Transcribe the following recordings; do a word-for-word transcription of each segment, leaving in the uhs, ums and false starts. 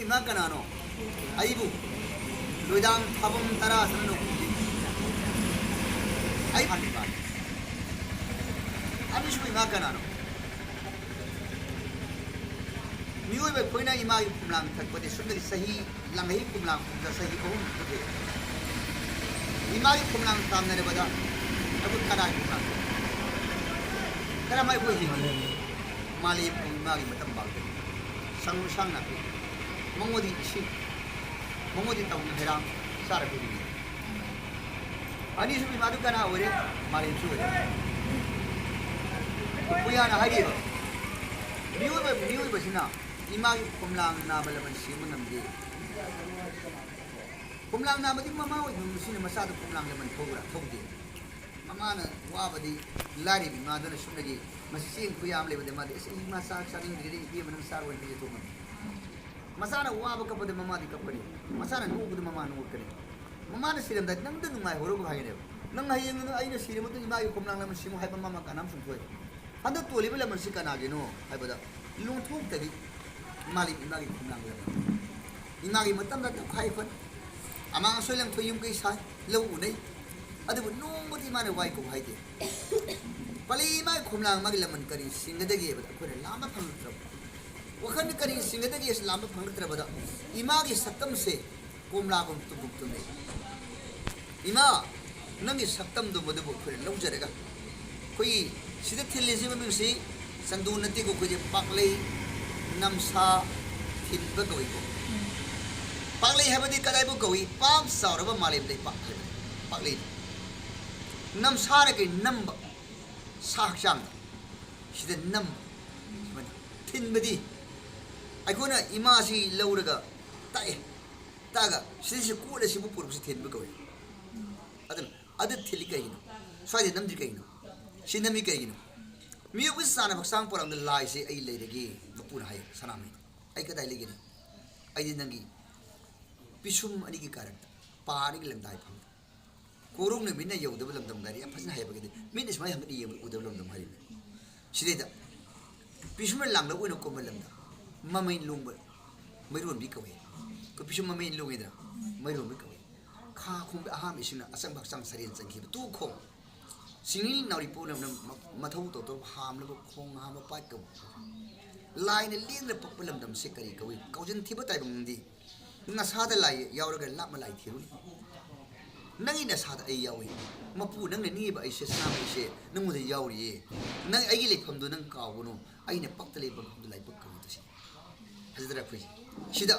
ꯏꯃꯥ ꯀꯅꯥꯅꯣ? ꯑꯩꯕꯨ ꯂꯣꯏꯗꯥꯡ ꯊꯥꯕꯝ ꯇꯔꯥ ꯁꯅ ꯅꯣꯡ ꯑꯩ ꯍꯥꯟꯅ ꯏꯃꯥ꯫ ꯑꯅꯤꯁꯨꯕ ꯏꯃꯥ ꯀꯅꯥꯅꯣ? ꯃꯤꯑꯣꯏꯕ ꯑꯩꯈꯣꯏꯅ ꯏꯃꯥꯒꯤ ꯈꯣꯝꯂꯥꯡ ꯊꯛꯄꯗꯤ ꯁꯨꯞꯅꯒꯤ ꯆꯍꯤ ꯂꯥꯡꯍꯩ ꯈꯣꯝꯂꯥꯡ ꯈꯣꯝꯖ ꯆꯍꯤ ꯑꯍꯨꯝ ꯊꯛꯑꯦ꯫ ꯏꯃꯥꯒꯤ ꯈꯣꯝꯂꯥꯡ ꯇꯥꯝꯅꯔꯕꯗ ꯑꯩꯈꯣꯏ ꯀꯅꯥꯒꯤ ꯈꯣꯝꯂꯥꯡ? ꯀꯔꯝꯍꯥꯏ ꯑꯩꯈꯣꯏ ꯍꯤꯡꯉꯤ? ꯃꯥꯂꯦꯝ ꯏꯃꯥꯒꯤ ꯃꯇꯝ ꯄꯥꯡꯊꯣꯛꯏ꯫ ꯁꯪ ꯁꯥꯡꯅ ꯑꯩꯈꯣꯏ ꯃꯉꯣꯟꯗꯤ ꯏꯁꯤꯡ, ꯃꯉꯣꯟꯗꯤ ꯇꯧꯅꯤ ꯍꯩꯔꯥꯡ ꯆꯥꯔꯛꯄꯗꯨꯅꯤ꯫ ꯑꯅꯤꯁꯨꯕ ꯏꯃꯥꯗꯨ ꯀꯅꯥ ꯑꯣꯏꯔꯦ? ꯃꯥꯂꯦꯝꯁꯨ ꯑꯣꯏꯔꯦ꯫ ꯄꯨꯌꯥꯅ ꯍꯥꯏꯔꯤꯕ ꯃꯤꯑꯣꯏꯕ, ꯃꯤꯑꯣꯏꯕꯁꯤꯅ ꯏꯃꯥꯒꯤ ꯈꯣꯝꯂꯥꯡ ꯅꯥꯕ ꯂꯃꯟ ꯁꯦꯝꯕ ꯉꯝꯗꯦ꯫ ꯈꯣꯝꯂꯥꯡ ꯅꯥꯕꯗꯤ ꯃꯃꯥ ꯑꯣꯏꯕ ꯃꯁꯤꯅ ꯃꯆꯥꯗꯨ ꯈꯣꯝꯂꯥꯡ ꯂꯃꯟ ꯊꯧꯕ꯭ꯔꯥ? ꯊꯧꯗꯦ꯫ ꯃꯃꯥꯅ ꯋꯥꯕꯗꯤ ꯂꯥꯏꯔꯤꯕ ꯏꯃꯥꯗꯨꯅ ꯁꯨꯞꯅꯒꯤ ꯃꯁꯤ ꯆꯦꯡ ꯈꯨꯌꯥ ꯑꯃ ꯂꯩꯕꯗ ꯃꯥꯗꯤ, "ꯑꯁ, ꯑꯩ ꯏꯃꯥ ꯆꯥꯛ ꯆꯥꯅꯤꯡꯗ꯭ꯔꯦꯗ, ꯏꯕꯦꯝꯃ ꯅꯪ ꯆꯥꯔꯣꯅ ꯄꯤꯖꯊꯣꯛ ꯉꯝꯃꯤ"꯫ ꯃꯆꯥꯅ ꯋꯥꯕ ꯀꯞꯄꯗ ꯃꯃꯥꯗꯤ ꯀꯞꯀꯅꯤ, ꯃꯆꯥꯅ ꯅꯣꯛꯄꯗ ꯃꯃꯥ ꯅꯣꯛꯀꯅꯤ꯫ ꯃꯃꯥꯅ ꯁꯤꯔꯝꯗꯥꯏ ꯅꯪꯗ ꯅꯨꯡꯉꯥꯏꯍꯧꯔꯕ ꯍꯥꯏꯒꯅꯦꯕ꯫ ꯅꯪ ꯍꯌꯦꯡ ꯑꯩꯅ ꯁꯤꯔ ꯃꯇꯨꯡ ꯏꯃꯥꯒꯤ ꯈꯣꯝꯂꯥꯡ ꯂꯃꯟ ꯁꯦꯝꯃꯨ ꯍꯥꯏꯕ ꯃꯃꯥ ꯀꯅꯥꯝ ꯆꯨꯝꯊꯣꯛꯑꯣꯏ꯫ ꯍꯟꯗꯛ ꯇꯣꯜꯂꯤꯕ ꯂꯃꯟꯁꯤ ꯀꯅꯥꯒꯤꯅꯣ ꯍꯥꯏꯕꯗ ꯂꯣꯟꯊꯣꯛꯇꯕꯤ ꯃꯥꯂꯦꯝ ꯏꯃꯥꯒꯤ ꯈꯣꯝꯂꯥꯡ ꯂꯃꯟ꯫ ꯏꯃꯥꯒꯤ ꯃꯇꯝꯗ ꯇꯧꯈꯥꯏ ꯈꯣꯠ, ꯑꯃꯥꯡ ꯑꯁꯣꯏ ꯂꯪꯊꯣꯛ ꯌꯨꯝ ꯀꯩ ꯁꯥꯏ, ꯂꯧ ꯎꯅꯩ꯫ ꯑꯗꯨꯕꯨ ꯅꯣꯡꯃꯗꯤ ꯏꯃꯥꯅ ꯋꯥꯏ ꯀꯧ ꯍꯥꯏꯗꯦ꯫ ꯄꯥꯂꯤ ꯏꯃꯥꯒꯤ ꯈꯣꯝꯂꯥꯡ ꯃꯥꯒꯤ ꯂꯃꯟ ꯀꯔꯤ ꯁꯤꯡꯒꯗꯒꯦ ꯍꯥꯏꯕꯗ ꯑꯩꯈꯣꯏꯅ ꯂꯥꯝꯕ ꯐꯪꯂꯛꯇ꯭ꯔꯕ, ꯋꯥꯈꯜ ꯀꯔꯤ ꯁꯤꯡꯒꯗꯒꯦ ꯂꯥꯝꯕ ꯐꯪꯂꯛꯇ꯭ꯔꯕꯗ ꯏꯃꯥꯒꯤ ꯁꯛꯇꯝꯁꯦ ꯀꯣꯝꯂꯥꯒꯨꯝ ꯇꯨꯝꯒꯨꯝ ꯇꯨꯝꯃꯤ꯫ ꯏꯃꯥ, ꯅꯪꯒꯤ ꯁꯛꯇꯝꯗꯣ ꯃꯗꯨꯕꯨ ꯑꯩꯈꯣꯏꯅ ꯂꯧꯖꯔꯒ ꯑꯩꯈꯣꯏꯒꯤ ꯁꯤꯗ ꯊꯤꯜꯂꯤꯁꯤ ꯃꯃꯤꯡꯁꯤ ꯆꯟꯗꯣꯟ ꯅꯠꯇꯦꯀꯣ, ꯑꯩꯈꯣꯏꯁꯦ ꯄꯥꯛꯂꯩ ꯅꯝꯁꯥ ꯊꯤꯟꯕ ꯀꯧꯏꯀꯣ꯫ ꯄꯥꯛꯂꯩ ꯍꯥꯏꯕꯗꯤ ꯀꯗꯥꯏꯕꯨ ꯀꯧꯏ? ꯄꯥꯛ ꯆꯥꯎꯔꯕ ꯃꯥꯂꯦꯝ ꯂꯩꯄꯥꯛ ꯍꯥꯏꯕꯅꯤ ꯄꯥꯛꯂꯩ꯫ ꯅꯝꯁꯥꯅ ꯀꯔꯤ? ꯅꯝꯕ꯫ ꯁꯥ ꯍꯛꯆꯥꯡꯗ ꯁꯤꯗ ꯅꯝꯕ꯫ ꯁꯨꯃꯥꯏꯅ ꯊꯤꯟꯕꯗꯤ ꯑꯩꯈꯣꯏꯅ ꯏꯃꯥꯁꯤ ꯂꯧꯔꯒ ꯇꯥꯛꯑꯦ꯫ ꯇꯥꯛꯑꯒ ꯁꯤꯗꯩꯁꯤ ꯀꯣꯠꯂ ꯁꯤꯕꯨ ꯄꯨꯔꯛꯄꯁꯤ ꯊꯤꯟꯕ ꯀꯧꯏ꯫ ꯑꯗꯨꯅ ꯑꯗꯨ ꯊꯤꯜꯂꯤ ꯀꯩꯒꯤꯅꯣ? ꯁ꯭ꯋꯥꯏꯗ ꯅꯝꯗ꯭ꯔꯤ ꯀꯩꯒꯤꯅꯣ? ꯁꯤ ꯅꯝꯃꯤ ꯀꯩꯒꯤꯅꯣ? ꯃꯤꯑꯣꯏꯕ ꯆꯥꯅꯕ ꯍꯛꯆꯥꯡ ꯄꯣꯔꯛꯑꯝꯗ ꯂꯥꯏꯁꯦ ꯑꯩ ꯂꯩꯔꯒꯦ꯫ ꯃꯄꯨꯅ ꯍꯥꯏ, "ꯁꯅꯥꯃꯍꯤ, ꯑꯩ ꯀꯗꯥꯏ ꯂꯩꯒꯅꯤ? ꯑꯩꯗꯤ ꯅꯪꯒꯤ ꯄꯤꯁꯨꯝ ꯑꯅꯤꯒꯤ ꯀꯥꯔꯛꯇ, ꯄꯥ ꯑꯅꯤꯒꯤ ꯂꯪꯗꯥꯏ ꯐꯝ, ꯀꯣꯔꯧꯅ ꯃꯤꯠꯅ ꯌꯧꯗꯕ ꯂꯝꯗꯝ" ꯒꯥꯔꯤ ꯌꯥꯝ ꯐꯖꯅ ꯍꯥꯏꯕꯒꯤꯗꯤ ꯃꯤꯠꯅ ꯁꯨꯃꯥꯏꯅ ꯍꯪꯒꯠ ꯌꯦꯡꯕ ꯎꯗꯕ ꯂꯝꯗꯝ ꯍꯥꯏꯔꯤꯕꯅꯤ꯫ ꯁꯤꯗꯩꯗ ꯄꯤꯁꯨꯝꯅ ꯂꯥꯡꯂꯛ ꯑꯣꯏꯅ ꯀꯨꯝꯕ ꯂꯝꯗ ꯃꯃꯩ ꯂꯣꯡꯕ ꯃꯩꯔꯣꯟꯕꯤ ꯀꯧꯏ꯫ ꯑꯩꯈꯣꯏ ꯄꯤꯁꯨꯝ ꯃꯃꯩ ꯂꯣꯡꯉꯤꯗꯅ, ꯃꯩꯔꯣꯟꯕꯤ ꯀꯧꯏ꯫ ꯈꯥ ꯈꯣꯡꯕꯤ ꯑꯍꯥꯝꯕ ꯏꯁꯤꯡꯅ ꯑꯆꯪꯕ ꯍꯛꯆꯥꯡ ꯁꯥꯔꯦꯡ ꯆꯪꯈꯤꯕ ꯇꯨ ꯈꯣꯡ꯫ ꯁꯤꯡꯂꯤ ꯅꯥꯎꯔꯤ ꯄꯣꯛꯅꯕꯅ ꯃ-, ꯃꯊꯧ ꯇꯧꯗꯧꯕ ꯍꯥꯝꯂꯕ ꯈꯣꯡ ꯍꯥꯝꯕ ꯄꯥꯠ ꯀꯧꯏ꯫ ꯂꯥꯏꯅ ꯂꯦꯡꯗꯅ ꯄꯣꯛꯄ ꯂꯝꯗꯝꯁꯦ ꯀꯔꯤ ꯀꯧꯏ? ꯀꯥꯎꯖꯟ ꯊꯤꯕ ꯇꯥꯏꯕꯪꯗꯤ ꯅꯁꯥꯗ ꯂꯥꯏ ꯌꯥꯎꯔꯒ ꯂꯥꯞꯅ ꯂꯥꯏ ꯊꯤꯔꯨꯅꯤ꯫ ꯅꯪꯒꯤ ꯅꯁꯥꯗ ꯑꯩ ꯌꯥꯎꯏ꯫ ꯃꯄꯨ ꯅꯪꯅ ꯅꯤꯡꯉꯤꯕ ꯑꯩꯁꯦ, ꯁꯅꯥꯃꯍꯤꯁꯦ ꯅꯪꯉꯣꯟꯗ ꯌꯥꯎꯔꯤꯌꯦ꯫ ꯅꯪ ꯑꯩꯒꯤ ꯂꯩꯐꯝꯗꯣ ꯅꯪ ꯀꯥꯎꯒꯅꯨ꯫ ꯑꯩꯅ ꯄꯛꯇ ꯂꯩꯕ ꯃꯐꯝꯗ ꯂꯥꯏꯕꯛ ꯀꯧꯏ ꯇꯧꯁꯤ꯫ ꯐꯖꯗ꯭ꯔꯥ ꯑꯩꯈꯣꯏꯁꯦ? ꯁꯤꯗ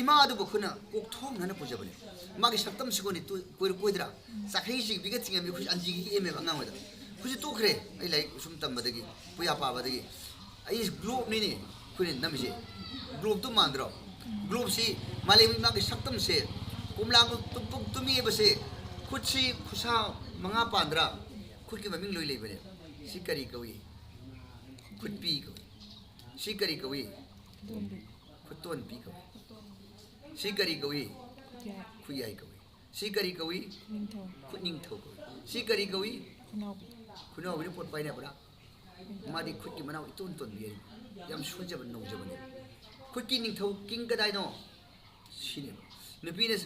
ꯏꯃꯥ ꯑꯗꯨꯕꯨ ꯑꯩꯈꯣꯏꯅ ꯀꯣꯛ ꯊꯣꯡꯅꯅ ꯄꯨꯖꯕꯅꯦ꯫ ꯃꯥꯒꯤ ꯁꯛꯇꯝꯁꯤꯒꯣꯅꯤ ꯇꯨ-, ꯀꯣꯏꯔ-, ꯀꯣꯏꯗ꯭ꯔꯥ? ꯆꯥꯛꯈꯩ ꯁꯤꯕꯤꯒ ꯊꯤꯡꯉꯝꯃꯤ ꯑꯩꯈꯣꯏꯁꯦ ꯑꯟꯖꯤꯒꯤ ꯍꯦꯛꯑꯝꯃꯦꯕ ꯑꯉꯥꯡ ꯑꯣꯏꯗ꯫ ꯍꯧꯖꯤꯛ ꯇꯣꯛꯈ꯭ꯔꯦ꯫ ꯑꯩ ꯂꯥꯏꯔꯤꯛ ꯁꯨꯝ ꯇꯝꯕꯗꯒꯤ, ꯄꯨꯌꯥ ꯄꯥꯕꯗꯒꯤ꯫ ꯑꯩ ꯒ꯭ꯂꯣꯞꯅꯤꯅꯦ ꯑꯩꯈꯣꯏꯅ ꯅꯝꯃꯤꯁꯦ꯫ ꯒ꯭ꯂꯣꯞꯇꯨ ꯃꯥꯟꯗ꯭ꯔꯣ? ꯒ꯭ꯂꯣꯞꯁꯤ ꯃꯥꯂꯦꯝꯒꯤ ꯃꯥꯒꯤ ꯁꯛꯇꯝꯁꯦ, ꯀꯣꯝꯂꯥ ꯇꯨꯝꯄꯣꯛ ꯇꯨꯝꯃꯤꯕꯁꯦ, ꯈꯨꯠꯁꯤ ꯈꯨꯠꯁꯥ ꯃꯉꯥ ꯄꯥꯟꯗ꯭ꯔꯥ? ꯈꯨꯠꯀꯤ ꯃꯃꯤꯡ ꯂꯣꯏ ꯂꯩꯕꯅꯦ꯫ ꯁꯤ ꯀꯔꯤ ꯀꯧꯏ? ꯈꯨꯠꯄꯤ ꯀꯧꯏ꯫ ꯁꯤ ꯀꯔꯤ ꯀꯧꯏ? ꯈꯨꯠꯇꯣꯟꯕꯤ ꯀꯧꯏ꯫ ꯁꯤ ꯀꯔꯤ ꯀꯧꯏ? ꯈꯨꯠꯌꯥꯏ ꯀꯧꯏ꯫ ꯁꯤ ꯀꯔꯤ ꯀꯧꯏ? ꯈꯨꯠꯅꯤꯡꯊꯧ ꯀꯧꯏ꯫ ꯁꯤ ꯀꯔꯤ ꯀꯧꯏ? ꯈꯨꯠꯅꯥꯎꯕꯤꯅ ꯄꯣꯠ ꯄꯥꯏꯅꯕ꯭ꯔꯥ? ꯃꯥꯗꯤ ꯈꯨꯠꯀꯤ ꯃꯅꯥꯎ ꯏꯇꯣꯟ ꯇꯣꯟꯕꯤ ꯍꯥꯏꯅꯤ꯫ ꯌꯥꯝ ꯁꯣꯟꯖꯕ, ꯅꯧꯖꯕꯅꯦ꯫ ꯈꯨꯠꯀꯤ ꯅꯤꯡꯊꯧ ꯀꯤꯡ ꯀꯗꯥꯏꯅꯣ? ꯁꯤꯅꯦꯕ꯫ ꯅꯨꯄꯤꯅ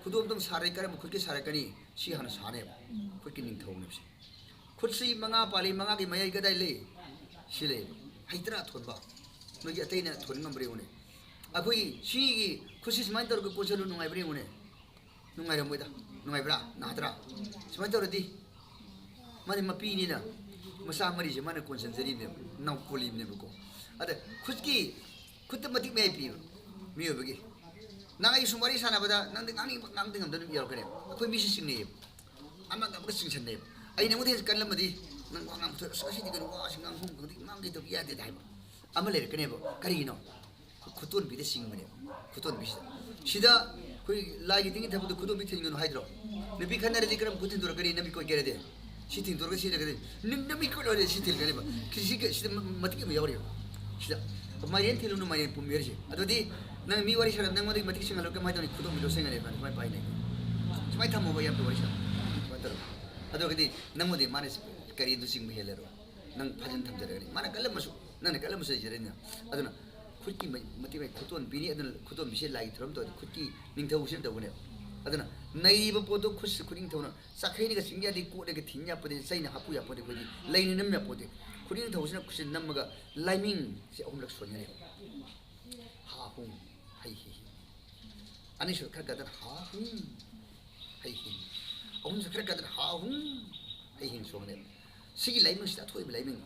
ꯈꯨꯗꯣꯝ ꯑꯗꯨꯝ ꯁꯥꯔꯦ, ꯀꯔꯝꯕ ꯈꯨꯠꯀꯤ ꯁꯥꯔꯛꯀꯅꯤ? ꯁꯤ ꯍꯥꯟꯅ ꯁꯥꯅꯦꯕ꯫ ꯈꯨꯠꯀꯤ ꯅꯤꯡꯊꯧꯅꯦꯕ ꯁꯤ꯫ ꯈꯨꯠꯁꯤ ꯃꯉꯥ ꯄꯥꯜꯂꯤ, ꯃꯉꯥꯒꯤ ꯃꯌꯥꯏ ꯀꯗꯥꯏ ꯂꯩ? ꯁꯤ ꯂꯩ꯫ ꯍꯩꯇ꯭ꯔꯥ ꯊꯣꯟꯕ? ꯅꯣꯏꯒꯤ ꯑꯇꯩꯅ ꯊꯣꯟ ꯉꯝꯕ꯭ꯔꯥ ꯌꯦꯡꯉꯨꯅꯦ꯫ ꯑꯩꯈꯣꯏꯒꯤ ꯁꯤꯒꯤ ꯈꯨꯠꯁꯤ ꯁꯨꯃꯥꯏꯅ ꯇꯧꯔꯒ ꯀꯣꯟꯁꯤꯜꯂꯨ, ꯅꯨꯡꯉꯥꯏꯕ꯭ꯔꯥ ꯌꯦꯡꯉꯨꯅꯦ꯫ ꯅꯨꯡꯉꯥꯏꯔꯝꯃꯣꯏꯗ꯫ ꯅꯨꯡꯉꯥꯏꯕ꯭ꯔꯥ? ꯅꯥꯗ꯭ꯔꯥ? ꯁꯨꯃꯥꯏꯅ ꯇꯧꯔꯗꯤ ꯃꯥꯗꯤ ꯃꯄꯤꯅꯤꯅ ꯃꯆꯥ ꯃꯔꯤꯁꯦ ꯃꯥꯅ ꯀꯣꯟꯁꯤꯟꯖꯔꯤꯕꯅꯦꯕ, ꯅꯥꯎ ꯀꯣꯜꯂꯤꯕꯅꯦꯕꯀꯣ꯫ ꯑꯗ ꯈꯨꯠꯀꯤ, ꯈꯨꯠꯇ ꯃꯇꯤꯛ ꯃꯌꯥꯏ ꯄꯤꯕ ꯃꯤꯑꯣꯏꯕꯒꯤ꯫ ꯅꯪ ꯑꯩ ꯁꯨꯝ ꯋꯥꯔꯤ ꯁꯥꯟꯅꯕꯗ ꯅꯪꯗꯤ ꯉꯥꯡꯅꯤꯡꯕ ꯉꯥꯡꯗꯤ ꯉꯝꯗꯕ ꯅꯨꯃꯤꯠ ꯌꯥꯎꯔꯛꯀꯅꯦꯕ꯫ ꯑꯩꯈꯣꯏ ꯃꯤꯁꯤ ꯆꯤꯡꯅꯩꯌꯦꯕ, ꯑꯃꯒ ꯑꯃꯒ ꯆꯤꯡꯁꯟꯅꯩꯌꯦꯕ꯫ ꯑꯩ ꯅꯉꯣꯟꯗ ꯍꯦꯟꯅ ꯀꯜꯂꯝꯃꯗꯤ ꯅꯪ ꯋꯥ ꯉꯥꯡꯕ ꯊꯣꯛꯑꯦ, "ꯑꯁ, ꯉꯁꯤꯗꯤ ꯀꯩꯅꯣ ꯋꯥꯁꯤ ꯉꯥꯡꯐꯝ ꯈꯪꯗꯦ, ꯉꯥꯡꯒꯦ ꯇꯧꯕ ꯌꯥꯗꯦꯗ" ꯍꯥꯏꯕ ꯑꯃ ꯂꯩꯔꯛꯀꯅꯦꯕ꯫ ꯀꯔꯤꯒꯤꯅꯣ? ꯈꯨꯇꯣꯟꯕꯤꯗ ꯆꯤꯡꯕꯅꯦꯕ꯫ ꯈꯨꯇꯣꯟꯕꯤꯁꯤꯗ, ꯁꯤꯗ ꯑꯩꯈꯣꯏ ꯂꯥꯏꯒꯤ ꯇꯤꯟꯒꯤ ꯊꯕꯛꯇ ꯈꯨꯇꯣꯟꯕꯤ ꯊꯤꯟꯒꯅꯨ ꯍꯥꯏꯗ꯭ꯔꯣ? ꯅꯨꯄꯤ ꯈꯠꯅꯔꯗꯤ ꯀꯔꯝ ꯈꯨꯠ ꯊꯤꯟꯗꯣꯔꯛꯀꯅꯤ? ꯅꯃꯤꯠ ꯀꯣꯏꯒꯦꯔꯗꯤ ꯁꯤ ꯊꯤꯟꯗꯣꯔꯒ ꯁꯤ ꯂꯩꯔꯒꯗꯤ ꯅꯪ ꯅꯃꯤꯠ ꯀꯣꯏꯂꯣꯏꯔꯦ ꯁꯤ ꯊꯤꯜꯒꯅꯦꯕ꯫ ꯁꯤ, ꯁꯤ, ꯁꯤꯗ ꯃ-, ꯃꯇꯤꯛ ꯑꯃ ꯌꯥꯎꯔꯤꯕ꯫ ꯁꯤꯗ ꯃꯥꯏꯔꯦꯟ ꯊꯤꯜꯂꯨꯅꯨ, ꯃꯥꯏꯔꯦꯟ ꯄꯨꯝꯃꯤ ꯍꯥꯏꯔꯤꯁꯦ꯫ ꯑꯗꯨꯗꯤ ꯅꯪ ꯃꯤ ꯋꯥꯔꯤ ꯁꯥꯟꯅꯕ ꯅꯪꯉꯣꯟꯗꯒꯤ ꯃꯇꯤꯛ ꯁꯤꯡꯍꯜꯂꯣ ꯀꯃꯥꯏꯅ ꯇꯧꯅꯤ? ꯈꯨꯗꯣꯝꯕꯤꯗꯣ ꯁꯦꯡꯍꯜꯂꯦ ꯀꯃꯥꯏꯅ ꯄꯥꯏꯅꯤ? ꯁꯨꯃꯥꯏꯅ ꯊꯝꯃꯣꯕ ꯏꯌꯥꯝꯕ ꯋꯥꯔꯤ ꯁꯥꯟꯅꯕ꯫ ꯁꯨꯃꯥꯏꯅ ꯇꯧꯔꯣ꯫ ꯑꯗꯨꯒꯗꯤ ꯅꯪꯉꯣꯟꯗꯤ ꯃꯥꯅ ꯀꯔꯤꯗꯨ ꯆꯤꯡꯕ ꯍꯦꯜꯂꯔꯣꯏ꯫ ꯅꯪ ꯐꯖꯅ ꯊꯝꯖꯔꯒꯅꯤ꯫ ꯃꯥꯅ ꯀꯜꯂꯝꯃꯁꯨ ꯅꯪꯅ ꯀꯜꯂꯝꯃꯁꯨ ꯂꯩꯖꯔꯅꯤ꯫ ꯑꯗꯨꯅ ꯈꯨꯠꯀꯤ ꯃ- ꯃꯇꯦꯛ ꯃꯇꯦꯛ ꯈꯨꯠꯇꯣꯟꯕꯤꯅꯤ꯫ ꯑꯗꯨꯅ ꯈꯨꯠꯇꯣꯟꯕꯤꯁꯦ ꯂꯥꯏꯒꯤ ꯊꯧꯔꯝ ꯇꯧꯔꯗꯤ ꯈꯨꯠꯀꯤ ꯅꯤꯡꯊꯧꯁꯤꯅ ꯇꯧꯕꯅꯦꯕ꯫ ꯑꯗꯨꯅ ꯅꯩꯔꯤꯕ ꯄꯣꯠꯇꯣ ꯈꯨꯠꯁꯤ ꯈꯨꯠꯅꯤꯡꯊꯧꯅ ꯆꯥꯈꯩꯅꯒ ꯆꯤꯡ ꯌꯥꯗꯦ, ꯀꯣꯠꯂꯒ ꯊꯤꯟ ꯌꯥꯄꯣꯠꯇꯦ, ꯆꯩꯅ ꯍꯥꯞꯄꯨ ꯌꯥꯄꯣꯠꯇꯦ, ꯑꯩꯈꯣꯏꯗꯤ ꯂꯩꯅ ꯅꯝ ꯌꯥꯄꯣꯠꯇꯦ꯫ ꯈꯨꯠꯅꯤꯡꯊꯧꯁꯤꯅ ꯈꯨꯠꯁꯤ ꯅꯝꯃꯒ ꯂꯥꯏꯃꯤꯡꯁꯦ ꯑꯍꯨꯝꯂꯛ ꯁꯣꯟꯒꯅꯦꯕ꯫ ꯍꯥ ꯍꯨꯝ ꯍꯩ ꯍꯤ ꯍꯤ꯫ ꯑꯅꯤꯁꯨꯕ ꯈꯔ ꯀꯟꯅ ꯍꯥ ꯍꯨꯝ ꯍꯩ ꯍꯤ꯫ ꯑꯍꯨꯝꯁꯨ ꯈꯔ ꯀꯟꯅ ꯍꯥ ꯍꯨꯝ ꯍꯩ ꯍꯤ ꯁꯣꯟꯒꯅꯦꯕ꯫ ꯁꯤꯒꯤ ꯂꯥꯏꯃꯤꯡꯁꯤꯗ ꯑꯊꯣꯏꯕ ꯂꯥꯏꯃꯤꯡ꯫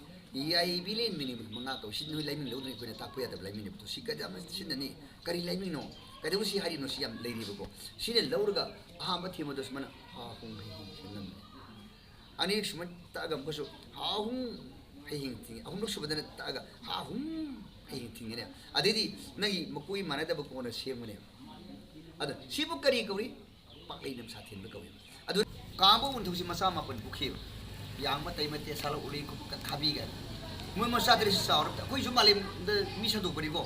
ꯌꯥꯏꯕꯤꯂꯦꯟ ꯃꯤꯅꯤꯡ ꯃꯉꯥ ꯀꯧꯏ꯫ ꯁꯤ ꯅꯣꯏ ꯂꯥꯏꯃꯤꯡ ꯂꯧꯗ꯭ꯔꯤ ꯑꯩꯈꯣꯏꯅ ꯇꯥꯛꯄ ꯌꯥꯗꯕ ꯂꯥꯏꯃꯤꯡꯅꯦꯕ꯫ ꯁꯤ ꯀꯗꯥꯏ ꯁꯤꯖꯤꯟꯅꯅꯤ? ꯀꯔꯤ ꯂꯥꯏꯃꯤꯡꯅꯣ? ꯀꯩꯗꯧꯕ ꯁꯤ ꯍꯥꯏꯔꯤꯅꯣ? ꯁꯤ ꯌꯥꯝ ꯂꯩꯔꯤꯕꯀꯣ꯫ ꯁꯤꯅ ꯂꯧꯔꯒ ꯑꯍꯥꯟꯕ ꯊꯦꯡꯕꯗ ꯁꯨꯃꯥꯏꯅ ꯍꯥ ꯍꯨꯝ ꯍꯩ ꯍꯤ ꯁꯤ ꯅꯝꯃꯤ꯫ ꯑꯅꯤꯔꯛ ꯁꯨꯃꯥꯏꯅ ꯇꯛꯑꯒ ꯑꯃꯨꯛꯀꯁꯨ ꯍꯥ ꯍꯨꯝ ꯍꯩ ꯍꯤ ꯊꯤꯡꯉꯤ꯫ ꯑꯍꯨꯝꯂꯛ ꯁꯨꯕꯗꯅ ꯇꯛꯑꯒ ꯍꯥ ꯍꯨꯝ ꯍꯩ ꯍꯤ ꯊꯤꯡꯒꯅꯦ꯫ ꯑꯗꯩꯗꯤ ꯅꯪꯒꯤ ꯃꯀꯣꯏ ꯃꯥꯟꯅꯗꯕ ꯀꯣꯟꯅ ꯁꯦꯝꯒꯅꯦꯕ꯫ ꯑꯗ ꯁꯤꯕꯨ ꯀꯔꯤ ꯀꯧꯏ? ꯄꯥꯛꯂꯩ ꯅꯝꯁꯥ ꯊꯤꯟꯕ ꯀꯧꯏ꯫ ꯑꯗꯨ ꯀꯥꯡꯕ ꯎꯟꯊꯧꯁꯤ ꯃꯆꯥ ꯃꯥꯄꯟ ꯄꯣꯛꯈꯤꯕ꯫ ꯌꯥꯡꯕ ꯇꯩꯃ ꯇꯦꯁꯥꯂ ꯎꯔꯤ ꯈꯥꯕꯤꯒ꯫ ꯃꯣꯏ ꯃꯆꯥ ꯇꯔꯦꯠꯁꯤ ꯆꯥꯎꯔꯕꯗ ꯑꯩꯈꯣꯏꯁꯨ ꯃꯥꯂꯦꯝꯗ ꯃꯤ ꯁꯟꯗꯣꯛꯄꯅꯤꯀꯣ꯫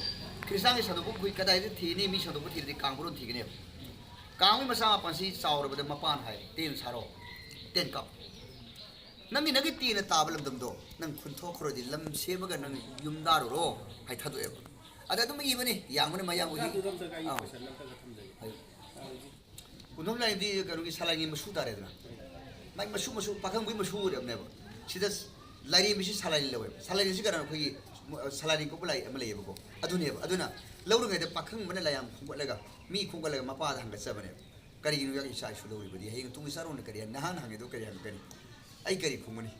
ꯈ꯭ꯔꯤꯁꯇꯥꯟꯒꯤ ꯁꯟꯗꯣꯛꯄ ꯑꯩꯈꯣꯏ ꯀꯗꯥꯏꯗ ꯊꯤꯅꯤ? ꯃꯤ ꯁꯟꯗꯣꯛꯄ ꯊꯤꯔꯗꯤ ꯀꯥꯡꯕꯔꯣꯟ ꯊꯤꯒꯅꯦꯕ꯫ ꯀꯥꯡꯕꯒꯤ ꯃꯆꯥ ꯃꯥꯄꯟꯁꯤ ꯆꯥꯎꯔꯕꯗ ꯃꯄꯥꯟ ꯍꯥꯏ ꯇꯦꯟ ꯁꯥꯔꯣ꯫ ꯇꯦꯟ ꯀꯞ꯫ ꯅꯪꯒꯤ ꯅꯪꯒꯤ ꯇꯦꯟꯅ ꯇꯥꯕ ꯂꯝꯗꯝꯗꯣ ꯅꯪ ꯈꯨꯟꯊꯣꯛꯈ꯭ꯔꯗꯤ ꯂꯝ ꯁꯦꯝꯃꯒ ꯅꯪ ꯌꯨꯝ ꯗꯥꯔꯨꯔꯣ ꯍꯥꯏ ꯊꯥꯗꯣꯛꯑꯦꯕ꯫ ꯑꯗ ꯑꯗꯨꯝ ꯏꯕꯅꯤ ꯌꯥꯡꯕꯅ ꯃꯌꯥꯡ ꯑꯣꯏ꯫ ꯀꯥꯟꯗꯨꯗ ꯑꯝꯇꯒ ꯑꯩ ꯑꯥ꯫ ꯀꯣꯏꯁꯟ ꯑꯝꯇꯒ ꯊꯝꯖꯒꯦ꯫ ꯍꯥꯏꯌꯨ꯫ ꯀꯨꯟꯊꯣꯝ ꯂꯥꯏꯔꯦꯝꯕꯤ ꯀꯩꯅꯣꯒꯤ ꯁꯂꯥꯏꯒꯤ ꯃꯁꯨ ꯇꯥꯔꯦꯗꯅ꯫ ꯃꯥꯏ ꯃꯁꯨ ꯃꯁꯨ ꯄꯥꯈꯪꯕꯒꯤ ꯃꯁꯨ ꯑꯣꯏꯔꯕꯅꯦꯕ꯫ ꯁꯤꯗ ꯂꯥꯏꯔꯦꯝꯕꯤꯁꯤ ꯁꯂꯥꯏꯅ ꯂꯧꯋꯦꯕ꯫ ꯁꯂꯥꯏꯔꯦꯝꯕꯤꯁꯤ ꯀꯅꯥꯅꯣ? ꯑꯩꯈꯣꯏꯒꯤ ꯁꯂꯥꯏꯔꯦꯝ ꯀꯧꯕ ꯂꯥꯏ ꯑꯃ ꯂꯩꯌꯦꯕꯀꯣ꯫ ꯑꯗꯨꯅꯦꯕ꯫ ꯑꯗꯨꯅ ꯂꯧꯔꯤꯉꯩꯗ ꯄꯥꯈꯪꯕꯅ ꯂꯥꯏꯌꯥꯝ ꯈꯣꯝꯒꯠꯂꯒ ꯃꯤ ꯈꯣꯝꯒꯠꯂꯒ ꯃꯄꯥꯗ ꯍꯪꯒꯠꯆꯕꯅꯦꯕ꯫ ꯀꯔꯤꯒꯤꯅꯣ ꯏꯆꯥ ꯏꯁꯨ ꯂꯧꯔꯤꯕꯗꯤ? ꯍꯌꯦꯡ ꯇꯨꯡꯒꯤ ꯆꯥꯔꯣꯟꯅ ꯀꯔꯤ ꯍꯥꯏ? ꯅꯍꯥꯟ ꯍꯪꯉꯤꯗꯣ ꯀꯔꯤ ꯍꯪꯉꯛꯀꯅꯤ? ꯑꯩ ꯀꯔꯤ ꯈꯨꯝꯒꯅꯤ?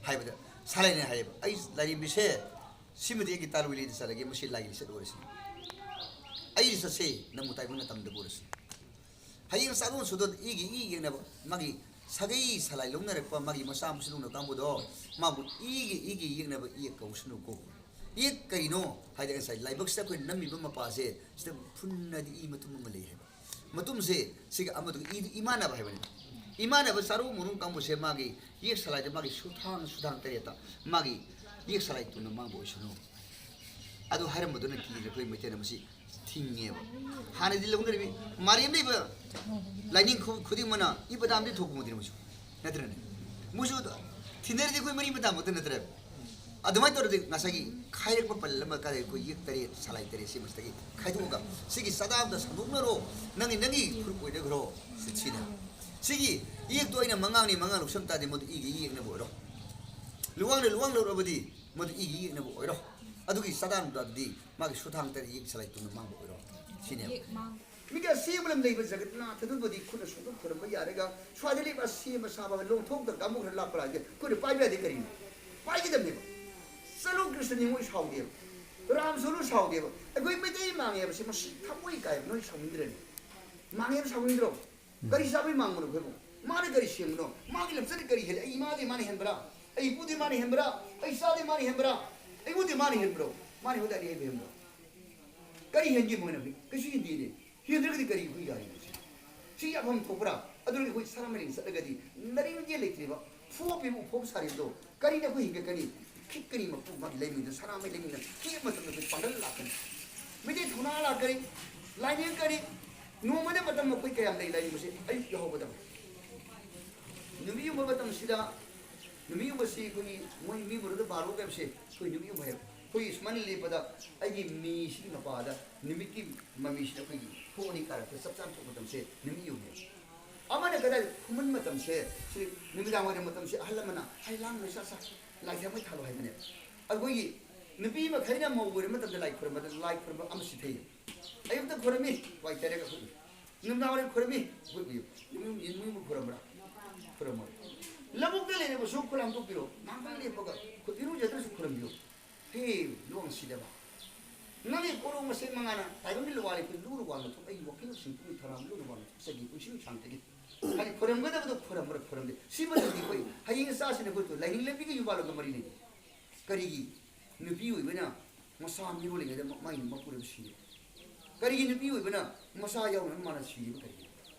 ꯍꯥꯏꯕꯗ ꯁꯂꯥꯏꯅ ꯍꯥꯏꯌꯦꯕ, ꯑꯩ ꯂꯥꯏꯔꯦꯝꯕꯤꯁꯦ ꯁꯤꯃꯗꯤ ꯑꯩꯒꯤ ꯇꯥꯂꯨ ꯏꯂꯤꯗ ꯆꯠꯂꯒꯦ, ꯃꯁꯤ ꯂꯥꯏꯒꯤ ꯂꯤꯆꯠ ꯑꯣꯏꯔꯁꯤ꯫ ꯑꯩ ꯆꯠꯁꯦ, ꯅꯪꯕꯨ ꯇꯥꯏꯕꯪ ꯅꯇꯝꯗꯕꯨ ꯑꯣꯏꯔꯁꯤ꯫ ꯍꯌꯦꯡ ꯆꯥꯔꯣꯟ ꯁꯨꯗꯣꯟ ꯏꯒꯤ ꯏ ꯌꯦꯛꯅꯕ, ꯃꯥꯒꯤ ꯁꯥꯒꯩ ꯁꯂꯥꯏ ꯂꯧꯅꯔꯛꯄ, ꯃꯥꯒꯤ ꯃꯆꯥ ꯃꯁꯨ ꯂꯧꯅ ꯀꯥꯡꯕꯨꯗꯣ, ꯃꯥꯕꯨ ꯏꯒꯤ ꯏꯒꯤ ꯌꯦꯛꯅꯕ ꯏꯌꯦꯛ ꯀꯧꯁꯅꯨꯀꯣ꯫ ꯏꯌꯦꯛ ꯀꯔꯤꯅꯣ ꯍꯥꯏꯗꯤ ꯉꯁꯥꯏ ꯂꯥꯏꯕꯛꯁꯤꯗ ꯑꯩꯈꯣꯏꯅ ꯅꯝꯃꯤꯕ ꯃꯄꯥꯁꯦ, ꯁꯤꯗ ꯐꯨꯟꯅꯗꯤ ꯏ ꯃꯇꯨꯝ ꯑꯃ ꯂꯩ ꯍꯥꯏꯕ꯫ ꯃꯇꯨꯝꯁꯦ ꯁꯤꯒ ꯑꯃꯗꯨꯒ ꯏꯗꯨ ꯏꯃꯥꯟꯅꯕ ꯍꯥꯏꯕꯅꯤ꯫ ꯏꯃꯥꯟꯅꯕ ꯆꯥꯔꯣꯟ ꯃꯣꯔꯣꯟ ꯀꯥꯡꯕꯨꯁꯦ ꯃꯥꯒꯤ ꯏꯌꯦꯛ ꯁꯂꯥꯏꯗ ꯃꯥꯒꯤ ꯁꯨꯊꯥꯡ ꯁꯨꯊꯥꯡ ꯇꯔꯦꯠꯇ ꯃꯥꯒꯤ ꯏꯌꯦꯛ ꯁꯂꯥꯏ ꯇꯨꯅ ꯃꯥꯡꯕ ꯑꯣꯏꯁꯅꯨ꯫ ꯑꯗꯨ ꯍꯥꯏꯔꯝꯕꯗꯨꯅ ꯀꯤꯗꯅ ꯑꯩꯈꯣꯏ ꯃꯩꯇꯩꯅ ꯃꯁꯤ ꯊꯤꯡꯉꯦꯕ꯫ ꯍꯥꯟꯅꯗꯤ ꯂꯧꯅꯔꯤꯕ ꯃꯥꯂꯦꯝ ꯂꯩꯕ ꯂꯥꯏꯅꯤꯡ ꯈꯨ-, ꯈꯨꯗꯤꯡꯃꯛꯅ ꯏ ꯄꯗꯥꯝꯗꯤ ꯊꯣꯛꯄ ꯉꯝꯗ꯭ꯔꯦ ꯃꯣꯏꯁꯨ꯫ ꯅꯠꯇ꯭ꯔꯅꯦ? ꯃꯣꯏꯁꯨ ꯊꯤꯅꯔꯤꯗꯤ ꯑꯩꯈꯣꯏ ꯃꯔꯤ ꯃꯇꯥꯃꯛꯇ ꯅꯠꯇ꯭ꯔꯦꯕ꯫ ꯑꯗꯨꯃꯥꯏꯅ ꯇꯧꯔꯗꯤ ꯉꯁꯥꯏꯒꯤ ꯈꯥꯏꯔꯛꯄ ꯄꯜ ꯑꯃ ꯀꯔꯤ ꯑꯩꯈꯣꯏ ꯌꯦꯛ ꯇꯔꯦꯠ, ꯁꯂꯥꯏ ꯇꯔꯦꯠ ꯁꯤ ꯃꯁꯤꯗꯒꯤ ꯈꯥꯏꯗꯣꯛꯑꯒ ꯁꯤꯒꯤ ꯆꯥꯗꯥꯝꯗ ꯁꯟꯗꯣꯛꯅꯔꯣ, ꯅꯪꯒꯤ, ꯅꯪꯒꯤ ꯐꯨꯔꯨꯞ ꯑꯣꯏꯅꯈ꯭ꯔꯣ꯫ ꯁꯤ, ꯁꯤꯅꯦ꯫ ꯁꯤꯒꯤ ꯌꯦꯛꯇꯣ ꯑꯩꯅ ꯃꯉꯥꯡꯅꯤ, ꯃꯉꯥ ꯂꯧꯁꯟ ꯇꯥꯔꯗꯤ ꯃꯗꯨ ꯏꯒꯤ ꯌꯦꯛꯅꯕ ꯑꯣꯏꯔꯣ꯫ ꯂꯨꯋꯥꯡꯅ ꯂꯨꯋꯥꯡ ꯂꯧꯔꯕꯗꯤ ꯃꯗꯨ ꯏꯒꯤ ꯌꯦꯛꯅꯕ ꯑꯣꯏꯔꯣ꯫ ꯑꯗꯨꯒꯤ ꯆꯥꯗꯥꯝꯗꯨꯗꯤ ꯃꯥꯒꯤ ꯁꯨꯊꯥꯡ ꯇꯔꯦꯠ ꯌꯦꯛ ꯁꯂꯥꯏ ꯇꯨꯅ ꯃꯥꯡꯕ ꯑꯣꯏꯔꯣ꯫ ꯁꯤꯅꯦꯕ꯫ ꯃꯤꯒꯤ ꯑꯁꯦꯡꯕ ꯂꯝ ꯂꯩꯕ ꯖꯒꯠꯅꯥꯊꯗꯨꯕꯨꯗꯤ ꯈꯨꯠꯅ ꯁꯨꯡꯈꯨꯠ ꯈꯨꯔꯨꯝꯕ ꯌꯥꯔꯒ ꯁ꯭ꯋꯥꯏꯗ ꯂꯩꯕ ꯑꯁꯦꯝꯕ ꯁꯥꯕ ꯂꯣꯡꯊꯣꯛꯇ ꯀꯥꯡꯕꯨ ꯈꯔ ꯂꯥꯛꯄ ꯂꯥꯛꯑꯗꯤ ꯑꯩꯈꯣꯏꯅ ꯄꯥꯏꯕ ꯌꯥꯗꯦ ꯀꯔꯤꯅꯣ? ꯄꯥꯏꯒꯗꯕꯅꯦꯕ꯫ ꯆꯠꯂꯣ ꯀ꯭ꯔꯤꯁꯅ ꯅꯤꯉꯣꯏ ꯁꯥꯎꯗꯦꯕ꯫ ꯔꯥꯝ ꯁꯣꯂꯨ ꯁꯥꯎꯗꯦꯕ꯫ ꯑꯩꯈꯣꯏ ꯃꯩꯇꯩ ꯃꯥꯡꯉꯦ ꯍꯥꯏꯕꯁꯤ ꯃꯁꯤ ꯊꯃꯣꯏ ꯀꯥꯏꯕ ꯅꯣꯏ ꯁꯥꯎꯅꯤꯡꯗ꯭ꯔꯅꯦ? ꯃꯥꯡꯉꯦ ꯍꯥꯏꯕ ꯁꯥꯎꯅꯤꯡꯗ꯭ꯔꯣ? ꯀꯔꯤ ꯆꯥꯕꯩ ꯃꯥꯡꯕꯅꯣ ꯑꯩꯈꯣꯏꯕꯨ? ꯃꯥꯅ ꯀꯔꯤ ꯁꯦꯝꯕꯅꯣ? ꯃꯥꯒꯤ ꯂꯝꯆꯠꯅ ꯀꯔꯤ ꯍꯦꯜꯂꯤ? ꯑꯩ ꯏꯃꯥꯗꯤ ꯃꯥꯅ ꯍꯦꯟꯕ꯭ꯔꯥ? ꯑꯩ ꯏꯄꯨꯗꯤ ꯃꯥꯅ ꯍꯦꯟꯕ꯭ꯔꯥ? ꯑꯩ ꯏꯆꯥꯗꯤ ꯃꯥꯅ ꯍꯦꯟꯕ꯭ꯔꯥ? ꯑꯩꯉꯣꯟꯗꯤ ꯃꯥꯅ ꯍꯦꯟꯕ꯭ꯔꯣ? ꯃꯥꯅ ꯍꯦꯟꯕꯗ ꯑꯩ ꯍꯦꯟꯕ ꯍꯦꯟꯕ꯭ꯔꯣ? ꯀꯔꯤ ꯍꯦꯟꯒꯦ ꯃꯣꯏꯅ? ꯀꯩꯁꯨ ꯍꯦꯟꯗꯦꯅꯦ꯫ ꯍꯦꯟꯗ꯭ꯔꯒꯗꯤ ꯀꯔꯤ ꯑꯩꯈꯣꯏ ꯌꯥꯔꯤꯕꯁꯦ? ꯁꯤ ꯌꯥꯐꯝ ꯊꯣꯛꯄ꯭ꯔꯥ? ꯑꯗꯨꯅ ꯑꯩꯈꯣꯏ ꯁꯅꯥꯃꯍꯤ ꯆꯠꯂꯒꯗꯤ ꯅꯔꯤꯡꯗꯦ ꯂꯩꯇ꯭ꯔꯤꯕ ꯐꯨꯕ ꯄꯤꯕ ꯎꯐꯣꯞ ꯁꯥꯔꯤꯕꯗꯣ ꯀꯔꯤꯅ ꯑꯩꯈꯣꯏ ꯍꯤꯡꯒꯠꯀꯅꯤ? ꯈꯤꯛꯀꯅꯤ ꯃꯄꯨ ꯃꯥꯒꯤ ꯂꯩꯃꯤꯡꯗ ꯁꯅꯥꯃꯍꯤ ꯂꯩꯃꯤꯡꯗ ꯊꯦꯛꯄ ꯃꯇꯝꯗ ꯑꯩꯈꯣꯏ ꯄꯥꯡꯒꯜ ꯂꯥꯛꯀꯅꯤ꯫ ꯃꯤꯗꯤ ꯊꯧꯅꯥ ꯂꯥꯛꯀꯅꯤ, ꯂꯥꯏꯅꯤꯡ ꯀꯔꯤ, ꯅꯣꯡꯃꯗ ꯃꯇꯝ ꯑꯩꯈꯣꯏ ꯀꯌꯥꯝ ꯂꯩ ꯂꯥꯏꯅꯤꯡꯕꯁꯦ ꯑꯌꯨꯛ ꯌꯥꯍꯧꯕꯗ꯫ ꯅꯨꯃꯤꯠ ꯌꯨꯡꯕ ꯃꯇꯝꯁꯤꯗ, ꯅꯨꯃꯤꯠ ꯌꯨꯡꯕꯁꯤ ꯑꯩꯈꯣꯏꯒꯤ ꯃꯣꯏ ꯃꯤ ꯃꯔꯨꯗ ꯕꯥꯔꯣ ꯍꯥꯏꯕꯁꯦ ꯑꯩꯈꯣꯏ ꯅꯨꯃꯤꯠ ꯌꯨꯡꯕ ꯍꯥꯏꯕ꯫ ꯑꯩꯈꯣꯏꯒꯤ ꯁꯨꯃꯥꯏꯅ ꯂꯦꯞꯄꯗ ꯑꯩꯒꯤ ꯃꯤꯁꯤꯒꯤ ꯃꯄꯥꯗ ꯅꯨꯃꯤꯠꯀꯤ ꯃꯃꯤꯁꯤꯗ ꯑꯩꯈꯣꯏꯒꯤ ꯊꯣꯛꯑꯅꯤ ꯀꯥꯔꯛꯇ ꯆꯞ ꯆꯥꯅ ꯊꯣꯛꯄ ꯃꯇꯝꯁꯦ ꯅꯨꯃꯤꯠ ꯌꯨꯡꯉꯦ꯫ ꯑꯃꯅ ꯀꯗꯥꯏ ꯈꯨꯃꯟ ꯃꯇꯝꯁꯦ ꯁꯤ ꯅꯨꯃꯤꯗꯥꯡ ꯋꯥꯏꯔꯝ ꯃꯇꯝꯁꯦ ꯑꯍꯜ ꯑꯃꯅ ꯍꯩ ꯂꯥꯡ ꯂꯣꯏ ꯆꯥ ꯆꯥ ꯂꯥꯏ ꯊꯥꯎꯃꯩ ꯊꯥꯜꯂꯣ ꯍꯥꯏꯕꯅꯦꯕ꯫ ꯑꯩꯈꯣꯏꯒꯤ ꯅꯨꯄꯤ ꯃꯈꯩꯅ ꯃꯧ ꯑꯣꯏꯔ ꯃꯇꯝꯗ ꯂꯥꯏ ꯈꯨꯔꯨꯝꯕꯗ ꯂꯥꯏ ꯈꯨꯔꯨꯝꯕ ꯑꯃ ꯁꯤꯊꯩꯌꯦ꯫ ꯑꯌꯨꯛꯇ ꯈꯨꯔꯨꯝꯃꯤ, ꯋꯥꯏ ꯇꯩꯔꯒ ꯑꯩꯈꯣꯏ ꯅꯨꯃꯤꯗꯥꯡ ꯋꯥꯏꯔꯝ ꯈꯨꯔꯨꯝꯃꯤ, ꯑꯩꯈꯣꯏ ꯎꯏ꯫ ꯅꯨꯃꯤꯠ ꯌꯨꯡꯕ ꯈꯨꯔꯨꯝꯕ꯭ꯔꯥ? ꯈꯨꯔꯨꯝꯃꯣꯏ꯫ ꯂꯧꯕꯨꯛꯇ ꯂꯩꯔꯕꯁꯨ ꯈꯨꯠ ꯍꯥꯝꯗꯣꯛꯄꯤꯔꯣ, ꯉꯥꯏꯍꯥꯛꯇꯪ ꯂꯦꯞꯄꯒ ꯈꯨꯠ ꯏꯔꯨꯖꯗ꯭ꯔꯁꯨ ꯈꯨꯔꯨꯝꯕꯤꯌꯨ꯫ ꯍꯦ ꯂꯣꯡꯁꯤꯗꯕ, ꯅꯪꯒꯤ ꯀꯣꯔꯣꯡ ꯃꯁꯦꯛ ꯃꯉꯥꯅ ꯇꯥꯏꯕꯪꯒꯤ ꯂꯨꯋꯥ ꯂꯩꯈꯣꯏ ꯂꯨꯔ ꯋꯥꯡꯅ ꯊꯣꯛ ꯑꯩꯒꯤ ꯋꯥꯈꯜ ꯂꯧꯁꯤꯡ ꯄꯨꯛꯅꯤꯡ ꯊꯧꯔꯥꯡ ꯂꯨꯔ ꯋꯥꯡꯅ ꯊꯣꯛꯆꯒꯦ ꯄꯨꯟꯁꯤ ꯅꯨꯡꯁꯥꯡꯖꯒꯦ꯫ ꯍꯥꯏꯗꯤ ꯈꯨꯔꯨꯝꯒꯗꯕꯗꯣ ꯈꯨꯔꯨꯝꯕ꯭ꯔꯥ ꯈꯨꯔꯨꯝꯗꯦ꯫ ꯁꯤꯃꯇꯪꯗꯤ ꯑꯩꯈꯣꯏ ꯍꯌꯦꯡ ꯏꯆꯥꯁꯤꯡꯅ ꯑꯩꯈꯣꯏ ꯂꯥꯏꯅꯤꯡ ꯂꯝꯕꯤꯒ ꯌꯨꯝꯕꯥꯜꯂꯣꯒ ꯃꯔꯤ ꯂꯩꯅꯩ꯫ ꯀꯔꯤꯒꯤ? ꯅꯨꯄꯤ ꯑꯣꯏꯕꯅ ꯃꯆꯥ ꯃꯤꯔꯣꯜꯂꯤꯉꯩꯗ ꯃ-, ꯃꯥꯒꯤ ꯃꯄꯨꯔꯣꯏꯕ ꯁꯤꯔꯦ꯫ ꯀꯔꯤꯒꯤ ꯅꯨꯄꯤ ꯑꯣꯏꯕꯅ ꯃꯆꯥ ꯌꯥꯎꯅ ꯃꯥꯅ ꯁꯤꯔꯤꯕ ꯀꯔꯤꯒꯤꯅꯣ?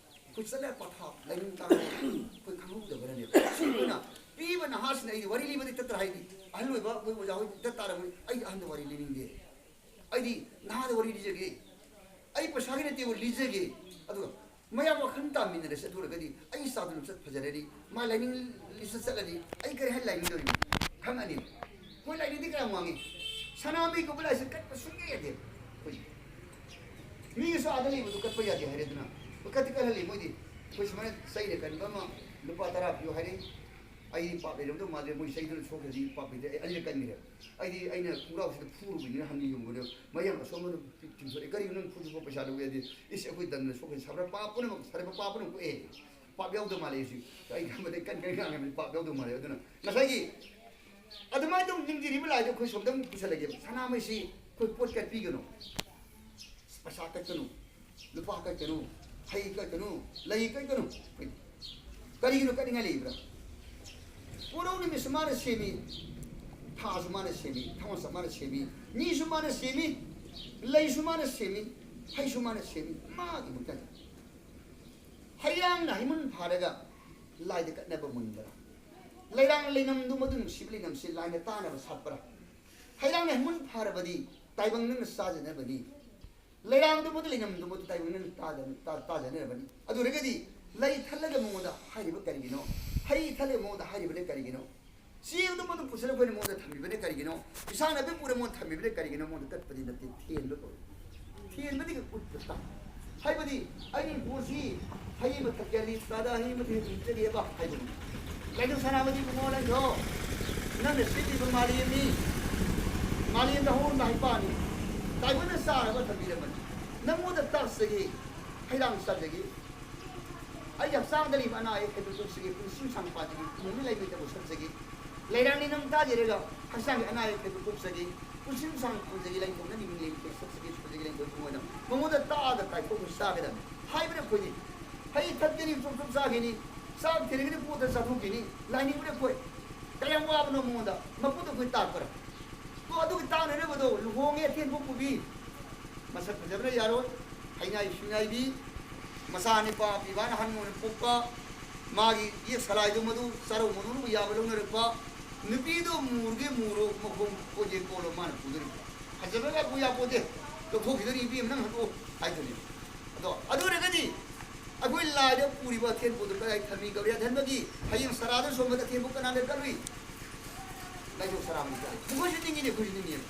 ꯑꯩꯈꯣꯏ ꯆꯠꯅ ꯄꯊꯥꯞ ꯂꯥꯏꯅꯤꯡ ꯇꯥꯡꯕ ꯑꯩꯈꯣꯏ ꯈꯪꯍꯧꯗꯕꯅꯅꯦꯕ꯫ ꯁꯤ ꯑꯩꯈꯣꯏꯅ ꯄꯤꯕ ꯅꯍꯥꯁꯤꯡꯅ ꯑꯩꯗꯤ ꯋꯥꯔꯤ ꯂꯤꯕꯗꯤ ꯇꯠꯇ꯭ꯔꯥ ꯍꯥꯏꯗꯤ ꯑꯍꯜ ꯑꯣꯏꯕ ꯑꯩꯈꯣꯏ ꯑꯣꯖꯥ ꯍꯣꯏ ꯇꯠ ꯇꯥꯔꯕꯅꯤ꯫ ꯑꯩꯗꯤ ꯑꯍꯟꯗ ꯋꯥꯔꯤ ꯂꯤꯅꯤꯡꯗꯦ꯫ ꯑꯩꯗꯤ ꯅꯍꯥꯗ ꯋꯥꯔꯤ ꯂꯤꯖꯒꯦ꯫ ꯑꯩ ꯄꯩꯁꯥꯒꯤ ꯅꯠꯇꯦꯕ ꯂꯤꯖꯒꯦ꯫ ꯑꯗꯨꯒ ꯃꯌꯥꯝ ꯋꯥꯈꯜ ꯇꯥꯃꯤꯟꯅꯔꯁꯤ꯫ ꯑꯗꯨ ꯑꯣꯏꯔꯒꯗꯤ ꯑꯩ ꯏꯆꯥꯗꯨ ꯂꯝꯆꯠ ꯐꯖꯔꯅꯤ, ꯃꯥ ꯂꯥꯏꯅꯤꯡ ꯂꯤꯆꯠ ꯆꯠꯂꯅꯤ, ꯑꯩ ꯀꯔꯤ ꯍꯥꯏ ꯂꯥꯏꯅꯤꯡꯗꯧꯔꯤꯅꯣ? ꯈꯪꯉꯅꯤ꯫ ꯑꯩꯈꯣꯏ ꯂꯥꯏꯅꯤꯡꯗꯤ ꯀꯌꯥꯝ ꯋꯥꯡꯉꯤ? ꯁꯅꯥꯃꯍꯤ ꯀꯧꯕ ꯂꯥꯏꯁꯦ ꯀꯠꯄ ꯁꯨꯡꯌꯥ ꯌꯥꯗꯦ ꯑꯩꯈꯣꯏ꯫ ꯃꯤꯒꯤꯁꯨ ꯑꯥꯗ ꯂꯩꯕꯗꯨ ꯀꯠꯄ ꯌꯥꯗꯦ ꯍꯥꯏꯔꯦꯗꯅ꯫ ꯀꯠꯇꯤ ꯀꯠꯍꯜꯂꯤ ꯃꯣꯏꯗꯤ꯫ ꯑꯩꯈꯣꯏ ꯁꯨꯃꯥꯏꯅ ꯆꯩꯅ ꯀꯟꯕ ꯑꯃ ꯂꯨꯄꯥ ꯇꯔꯥ ꯄꯤꯌꯨ ꯍꯥꯏꯔꯦ꯫ ꯑꯩꯗꯤ ꯄꯥꯞ ꯂꯩꯔꯝꯗꯧ ꯃꯥꯟꯗꯦ, ꯃꯣꯏ ꯆꯩꯗꯨꯅ ꯁꯣꯛꯈ꯭ꯔꯗꯤ ꯄꯥꯞ ꯂꯩꯇꯦ꯫ ꯑꯩ ꯑꯅꯤꯔꯛ ꯀꯟꯈ꯭ꯔꯦ꯫ ꯑꯩꯗꯤ ꯑꯩꯅ ꯈꯣꯡꯒ꯭ꯔꯥꯎꯁꯤꯗ ꯐꯨꯔꯨꯕꯅꯤꯅ ꯍꯟꯅ ꯌꯦꯡꯕꯗ ꯃꯌꯥꯡ ꯑꯁꯣꯝꯕꯗ ꯆꯤꯡꯊꯣꯔꯛꯑꯦ꯫ "ꯀꯔꯤꯒꯤꯅꯣ ꯅꯪ ꯈꯨꯠꯁꯨ ꯄꯩꯁꯥ ꯂꯧꯒꯦ?" ꯍꯥꯏꯗꯤ, "ꯏꯁ, ꯑꯩꯈꯣꯏ ꯗꯟꯗ ꯁꯣꯛꯈ꯭ꯔꯦ, ꯁꯥꯕ꯭ꯔꯥ ꯄꯥꯞ ꯄꯨꯝꯅꯃꯛ, ꯁꯥꯔꯤꯕ ꯄꯥꯞ ꯄꯨꯝꯅꯃꯛ ꯀꯣꯛꯑꯦ꯫ ꯄꯥꯞ ꯌꯥꯎꯗꯕ ꯃꯥꯜꯂꯦ ꯑꯩꯁꯤ꯫ ꯑꯩ ꯈꯟꯕꯗ ꯀꯟ ꯀꯟ ꯉꯥꯡꯉꯕꯅꯤ, ꯄꯥꯞ ꯌꯥꯎꯗꯕ ꯃꯥꯜꯂꯦ꯫" ꯑꯗꯨꯅ ꯉꯁꯥꯏꯒꯤ ꯑꯗꯨꯃꯥꯏꯅ ꯑꯗꯨꯝ ꯅꯤꯡꯖꯔꯤꯕ ꯂꯥꯏꯗꯣ ꯑꯩꯈꯣꯏ ꯁꯣꯝꯗ ꯑꯃꯨꯛ ꯄꯨꯁꯜꯂꯒꯦꯕ꯫ ꯁꯅꯥꯃꯍꯤꯁꯤ ꯑꯩꯈꯣꯏ ꯄꯣꯠ ꯀꯠꯄꯤꯒꯅꯨ, ꯄꯩꯁꯥ ꯀꯠꯀꯅꯨ, ꯂꯨꯄꯥ ꯀꯠꯀꯅꯨ, ꯍꯩ ꯀꯠꯀꯅꯨ, ꯂꯩ ꯀꯠꯀꯅꯨ꯫ ꯀꯔꯤꯒꯤꯅꯣ ꯀꯠꯅꯤꯡꯉꯥꯏ ꯂꯩꯕ꯭ꯔꯥ? ꯄꯣꯔꯧ ꯅꯨꯃꯤꯠꯁꯨ ꯃꯥꯅ ꯁꯦꯝꯃꯤ, ꯊꯥꯁꯨ ꯃꯥꯅ ꯁꯦꯝꯃꯤ, ꯊꯋꯥꯟꯁꯨ ꯃꯥꯅ ꯁꯦꯝꯃꯤ, ꯃꯤꯁꯨ ꯃꯥꯅ ꯁꯦꯝꯃꯤ, ꯂꯩꯁꯨ ꯃꯥꯅ ꯁꯦꯝꯃꯤ, ꯍꯩꯁꯨ ꯃꯥꯅ ꯁꯦꯝꯃꯤ, ꯃꯥꯒꯤ ꯃꯊꯟ꯫ ꯍꯩꯔꯥꯡꯅ ꯍꯩꯃꯨꯟ ꯐꯥꯔꯒ ꯂꯥꯏꯗ ꯀꯠꯅꯕ ꯃꯨꯟꯕ꯭ꯔꯥ? ꯂꯩꯔꯥꯡ ꯂꯩꯅꯝꯗꯨ ꯃꯗꯨ ꯅꯨꯡꯁꯤꯕ ꯂꯩꯅꯝꯁꯤ ꯂꯥꯏꯅ ꯇꯥꯅꯕ ꯁꯥꯠꯄ꯭ꯔꯥ? ꯍꯩꯔꯥꯡꯅ ꯍꯩꯃꯨꯟ ꯐꯥꯔꯕꯗꯤ ꯇꯥꯏꯕꯪ ꯅꯪꯅ ꯆꯥꯖꯅꯕꯅꯤ꯫ ꯂꯩꯔꯥꯡꯗꯨ ꯃꯗꯨ ꯂꯩꯅꯝꯗꯨ ꯃꯗꯨ ꯇꯥꯏꯕꯪ ꯅꯪꯅ ꯇꯥꯖ-, ꯇꯥ-, ꯇꯥꯖꯅꯔꯕꯅꯤ꯫ ꯑꯗꯨ ꯑꯣꯏꯔꯒꯗꯤ ꯂꯩ ꯊꯠꯂꯒ ꯃꯉꯣꯟꯗ ꯍꯥꯏꯔꯤꯕ ꯀꯔꯤꯒꯤꯅꯣ? ꯍꯩ ꯊꯠꯂꯒ ꯃꯉꯣꯟꯗ ꯍꯥꯏꯔꯤꯕꯅ ꯀꯔꯤꯒꯤꯅꯣ? ꯆꯦꯡꯗꯨ ꯃꯗꯨ ꯄꯨꯁꯤꯜꯂꯒ ꯑꯩꯈꯣꯏꯅ ꯃꯉꯣꯟꯗ ꯊꯝꯕꯤꯕꯅ ꯀꯔꯤꯒꯤꯅꯣ? ꯏꯁꯥꯅ ꯑꯗꯨ ꯄꯨꯔ ꯃꯉꯣꯟꯗ ꯊꯝꯕꯤꯕꯅ ꯀꯔꯤꯒꯤꯅꯣ? ꯃꯉꯣꯟꯗ ꯀꯠꯄꯗꯤ ꯅꯠꯇꯦ, ꯊꯦꯟꯕ ꯀꯧꯏ꯫ ꯊꯦꯟꯕꯗꯒꯤ ꯎꯠꯄ ꯇꯥꯏ꯫ ꯍꯥꯏꯕꯗꯤ ꯑꯩꯒꯤ ꯄꯣꯠꯁꯤ ꯍꯩ ꯑꯃ ꯊꯛꯀꯦ ꯍꯥꯏꯔꯗꯤ ꯆꯥꯗ ꯍꯩ ꯑꯃ ꯊꯛꯀꯦ ꯍꯥꯏꯕ ꯍꯥꯏꯕꯅꯤ꯫ ꯂꯥꯏꯅꯤꯡ ꯁꯅꯥꯃꯍꯤ ꯏꯕꯨꯡꯉꯣ ꯅꯪꯗꯣ, ꯅꯪꯅ ꯁꯤꯠꯂꯤꯕ ꯃꯥꯂꯦꯝꯅꯤ, ꯃꯥꯂꯦꯝꯗ ꯍꯧꯔꯝꯕ ꯍꯩꯄꯥꯅꯤ꯫ ꯇꯥꯏꯕꯪꯅ ꯆꯥꯔꯒ ꯊꯝꯕꯤꯔꯝꯕꯅꯤ꯫ ꯅꯪꯉꯣꯟꯗ ꯇꯥꯛꯆꯒꯦ, ꯍꯩꯔꯥꯡ ꯆꯥꯖꯒꯦ꯫ ꯑꯩꯒꯤ ꯍꯛꯆꯥꯡꯗ ꯂꯩꯕ ꯑꯅꯥ ꯑꯌꯦꯛ ꯍꯥꯏꯗꯣ ꯇꯣꯛꯆꯒꯦ, ꯄꯨꯟꯁꯤ ꯅꯨꯡꯁꯥꯡ ꯄꯥꯟꯖꯒꯦ, ꯏꯃꯨꯡꯗ ꯂꯩꯃꯤꯟꯅꯕ ꯁꯛꯆꯒꯦ꯫ ꯂꯩꯔꯥꯡꯅꯤ ꯅꯪ ꯇꯥꯖꯔꯒ ꯍꯛꯆꯥꯡꯒꯤ ꯑꯅꯥ ꯑꯌꯦꯛ ꯍꯥꯏꯗꯣ ꯇꯣꯛꯆꯒꯦ, ꯄꯨꯟꯁꯤ ꯅꯨꯡꯁꯥꯡ ꯐꯪꯖꯒꯦ, ꯂꯩꯊꯣꯛꯅ ꯃꯤꯃꯤꯡ ꯂꯩ ꯁꯛꯆꯒꯦ, ꯁꯨꯖꯒꯦ, ꯂꯩꯊꯣꯛ ꯊꯨꯡꯉꯣꯏꯗ ꯃꯉꯣꯟꯗ ꯇꯥꯛꯑꯒ ꯀꯥꯏꯊꯣꯛꯄ ꯆꯥꯒꯗꯕꯅꯤ꯫ ꯍꯥꯏꯕꯅ ꯑꯩꯈꯣꯏꯗꯤ ꯍꯩ ꯊꯛꯀꯅꯤ, ꯆꯣꯞ ꯆꯣꯞ ꯆꯥꯈꯤꯅꯤ, ꯆꯥꯛ ꯊꯤꯔꯒꯗꯤ ꯄꯣꯠꯇ ꯆꯥꯊꯣꯛꯈꯤꯅꯤ, ꯂꯥꯏꯅꯤꯡꯕꯅ ꯑꯩꯈꯣꯏ ꯀꯌꯥꯝ ꯋꯥꯕꯅꯣ ꯃꯉꯣꯟꯗ ꯃꯈꯨꯠꯇ ꯑꯩꯈꯣꯏ ꯇꯥꯛꯄ꯭ꯔꯥ? ꯇꯣ ꯑꯗꯨꯒꯤ ꯇꯥꯛꯅꯅꯕꯗꯣ ꯂꯨꯍꯣꯡꯉꯦ ꯑꯊꯦꯟ ꯄꯣꯛ ꯄꯨꯕꯤ, ꯃꯁꯛ ꯐꯖꯕꯅ ꯌꯥꯔꯣꯏ, ꯍꯩꯉꯥꯏ ꯁꯨꯏꯉꯥꯏꯕꯤ, ꯃꯆꯥ ꯅꯤꯄꯥ ꯄꯤꯕꯥꯅ ꯑꯍꯟ ꯑꯣꯏꯅ ꯄꯣꯛꯄ, ꯃꯥꯒꯤ ꯌꯦꯛ ꯁꯂꯥꯏꯗꯨ ꯃꯗꯨ ꯆꯥꯔꯧ ꯃꯅꯨꯡꯕꯨ ꯌꯥꯕ ꯂꯧꯅꯔꯛꯄ, ꯅꯨꯄꯤꯗꯣ ꯃꯨꯔꯒꯦ ꯃꯨꯔꯣ ꯃꯈꯣꯡ ꯀꯣꯟꯖꯦ ꯀꯣꯜꯂꯣ ꯃꯥꯅ ꯄꯨꯗꯣꯔꯤꯕ꯫ ꯐꯖꯕꯒ ꯄꯨ ꯌꯥꯄꯣꯠꯇꯦ, ꯂꯧꯊꯣꯛꯈꯤꯗꯣꯔꯤ ꯏꯕꯦꯝ ꯅꯪ ꯍꯟꯗꯣꯛꯑꯣ ꯍꯥꯏꯗꯣꯏꯅꯦ꯫ ꯑꯗꯣ ꯑꯗꯨ ꯑꯣꯏꯔꯒꯗꯤ ꯑꯩꯈꯣꯏ ꯂꯥꯏꯗ ꯄꯨꯔꯤꯕ ꯑꯊꯦꯟ ꯄꯣꯠꯇꯨ ꯀꯗꯥꯏ ꯊꯝꯃꯤ? ꯒꯧꯔꯤꯌꯥ ꯙꯔꯃꯒꯤ ꯍꯌꯦꯡ ꯁꯔꯥꯗ ꯁꯣꯟꯕꯗ ꯑꯊꯦꯟ ꯄꯣꯠ ꯀꯅꯥꯅ ꯀꯠꯂꯨꯏ? ꯂꯥꯏꯖꯧ ꯁꯔꯥꯃꯅꯤ ꯀꯥꯏ꯫ ꯃꯈꯣꯏꯁꯨ ꯅꯤꯡꯉꯤꯅꯦ, ꯑꯩꯈꯣꯏꯁꯨ ꯅꯤꯡꯉꯤꯕ꯫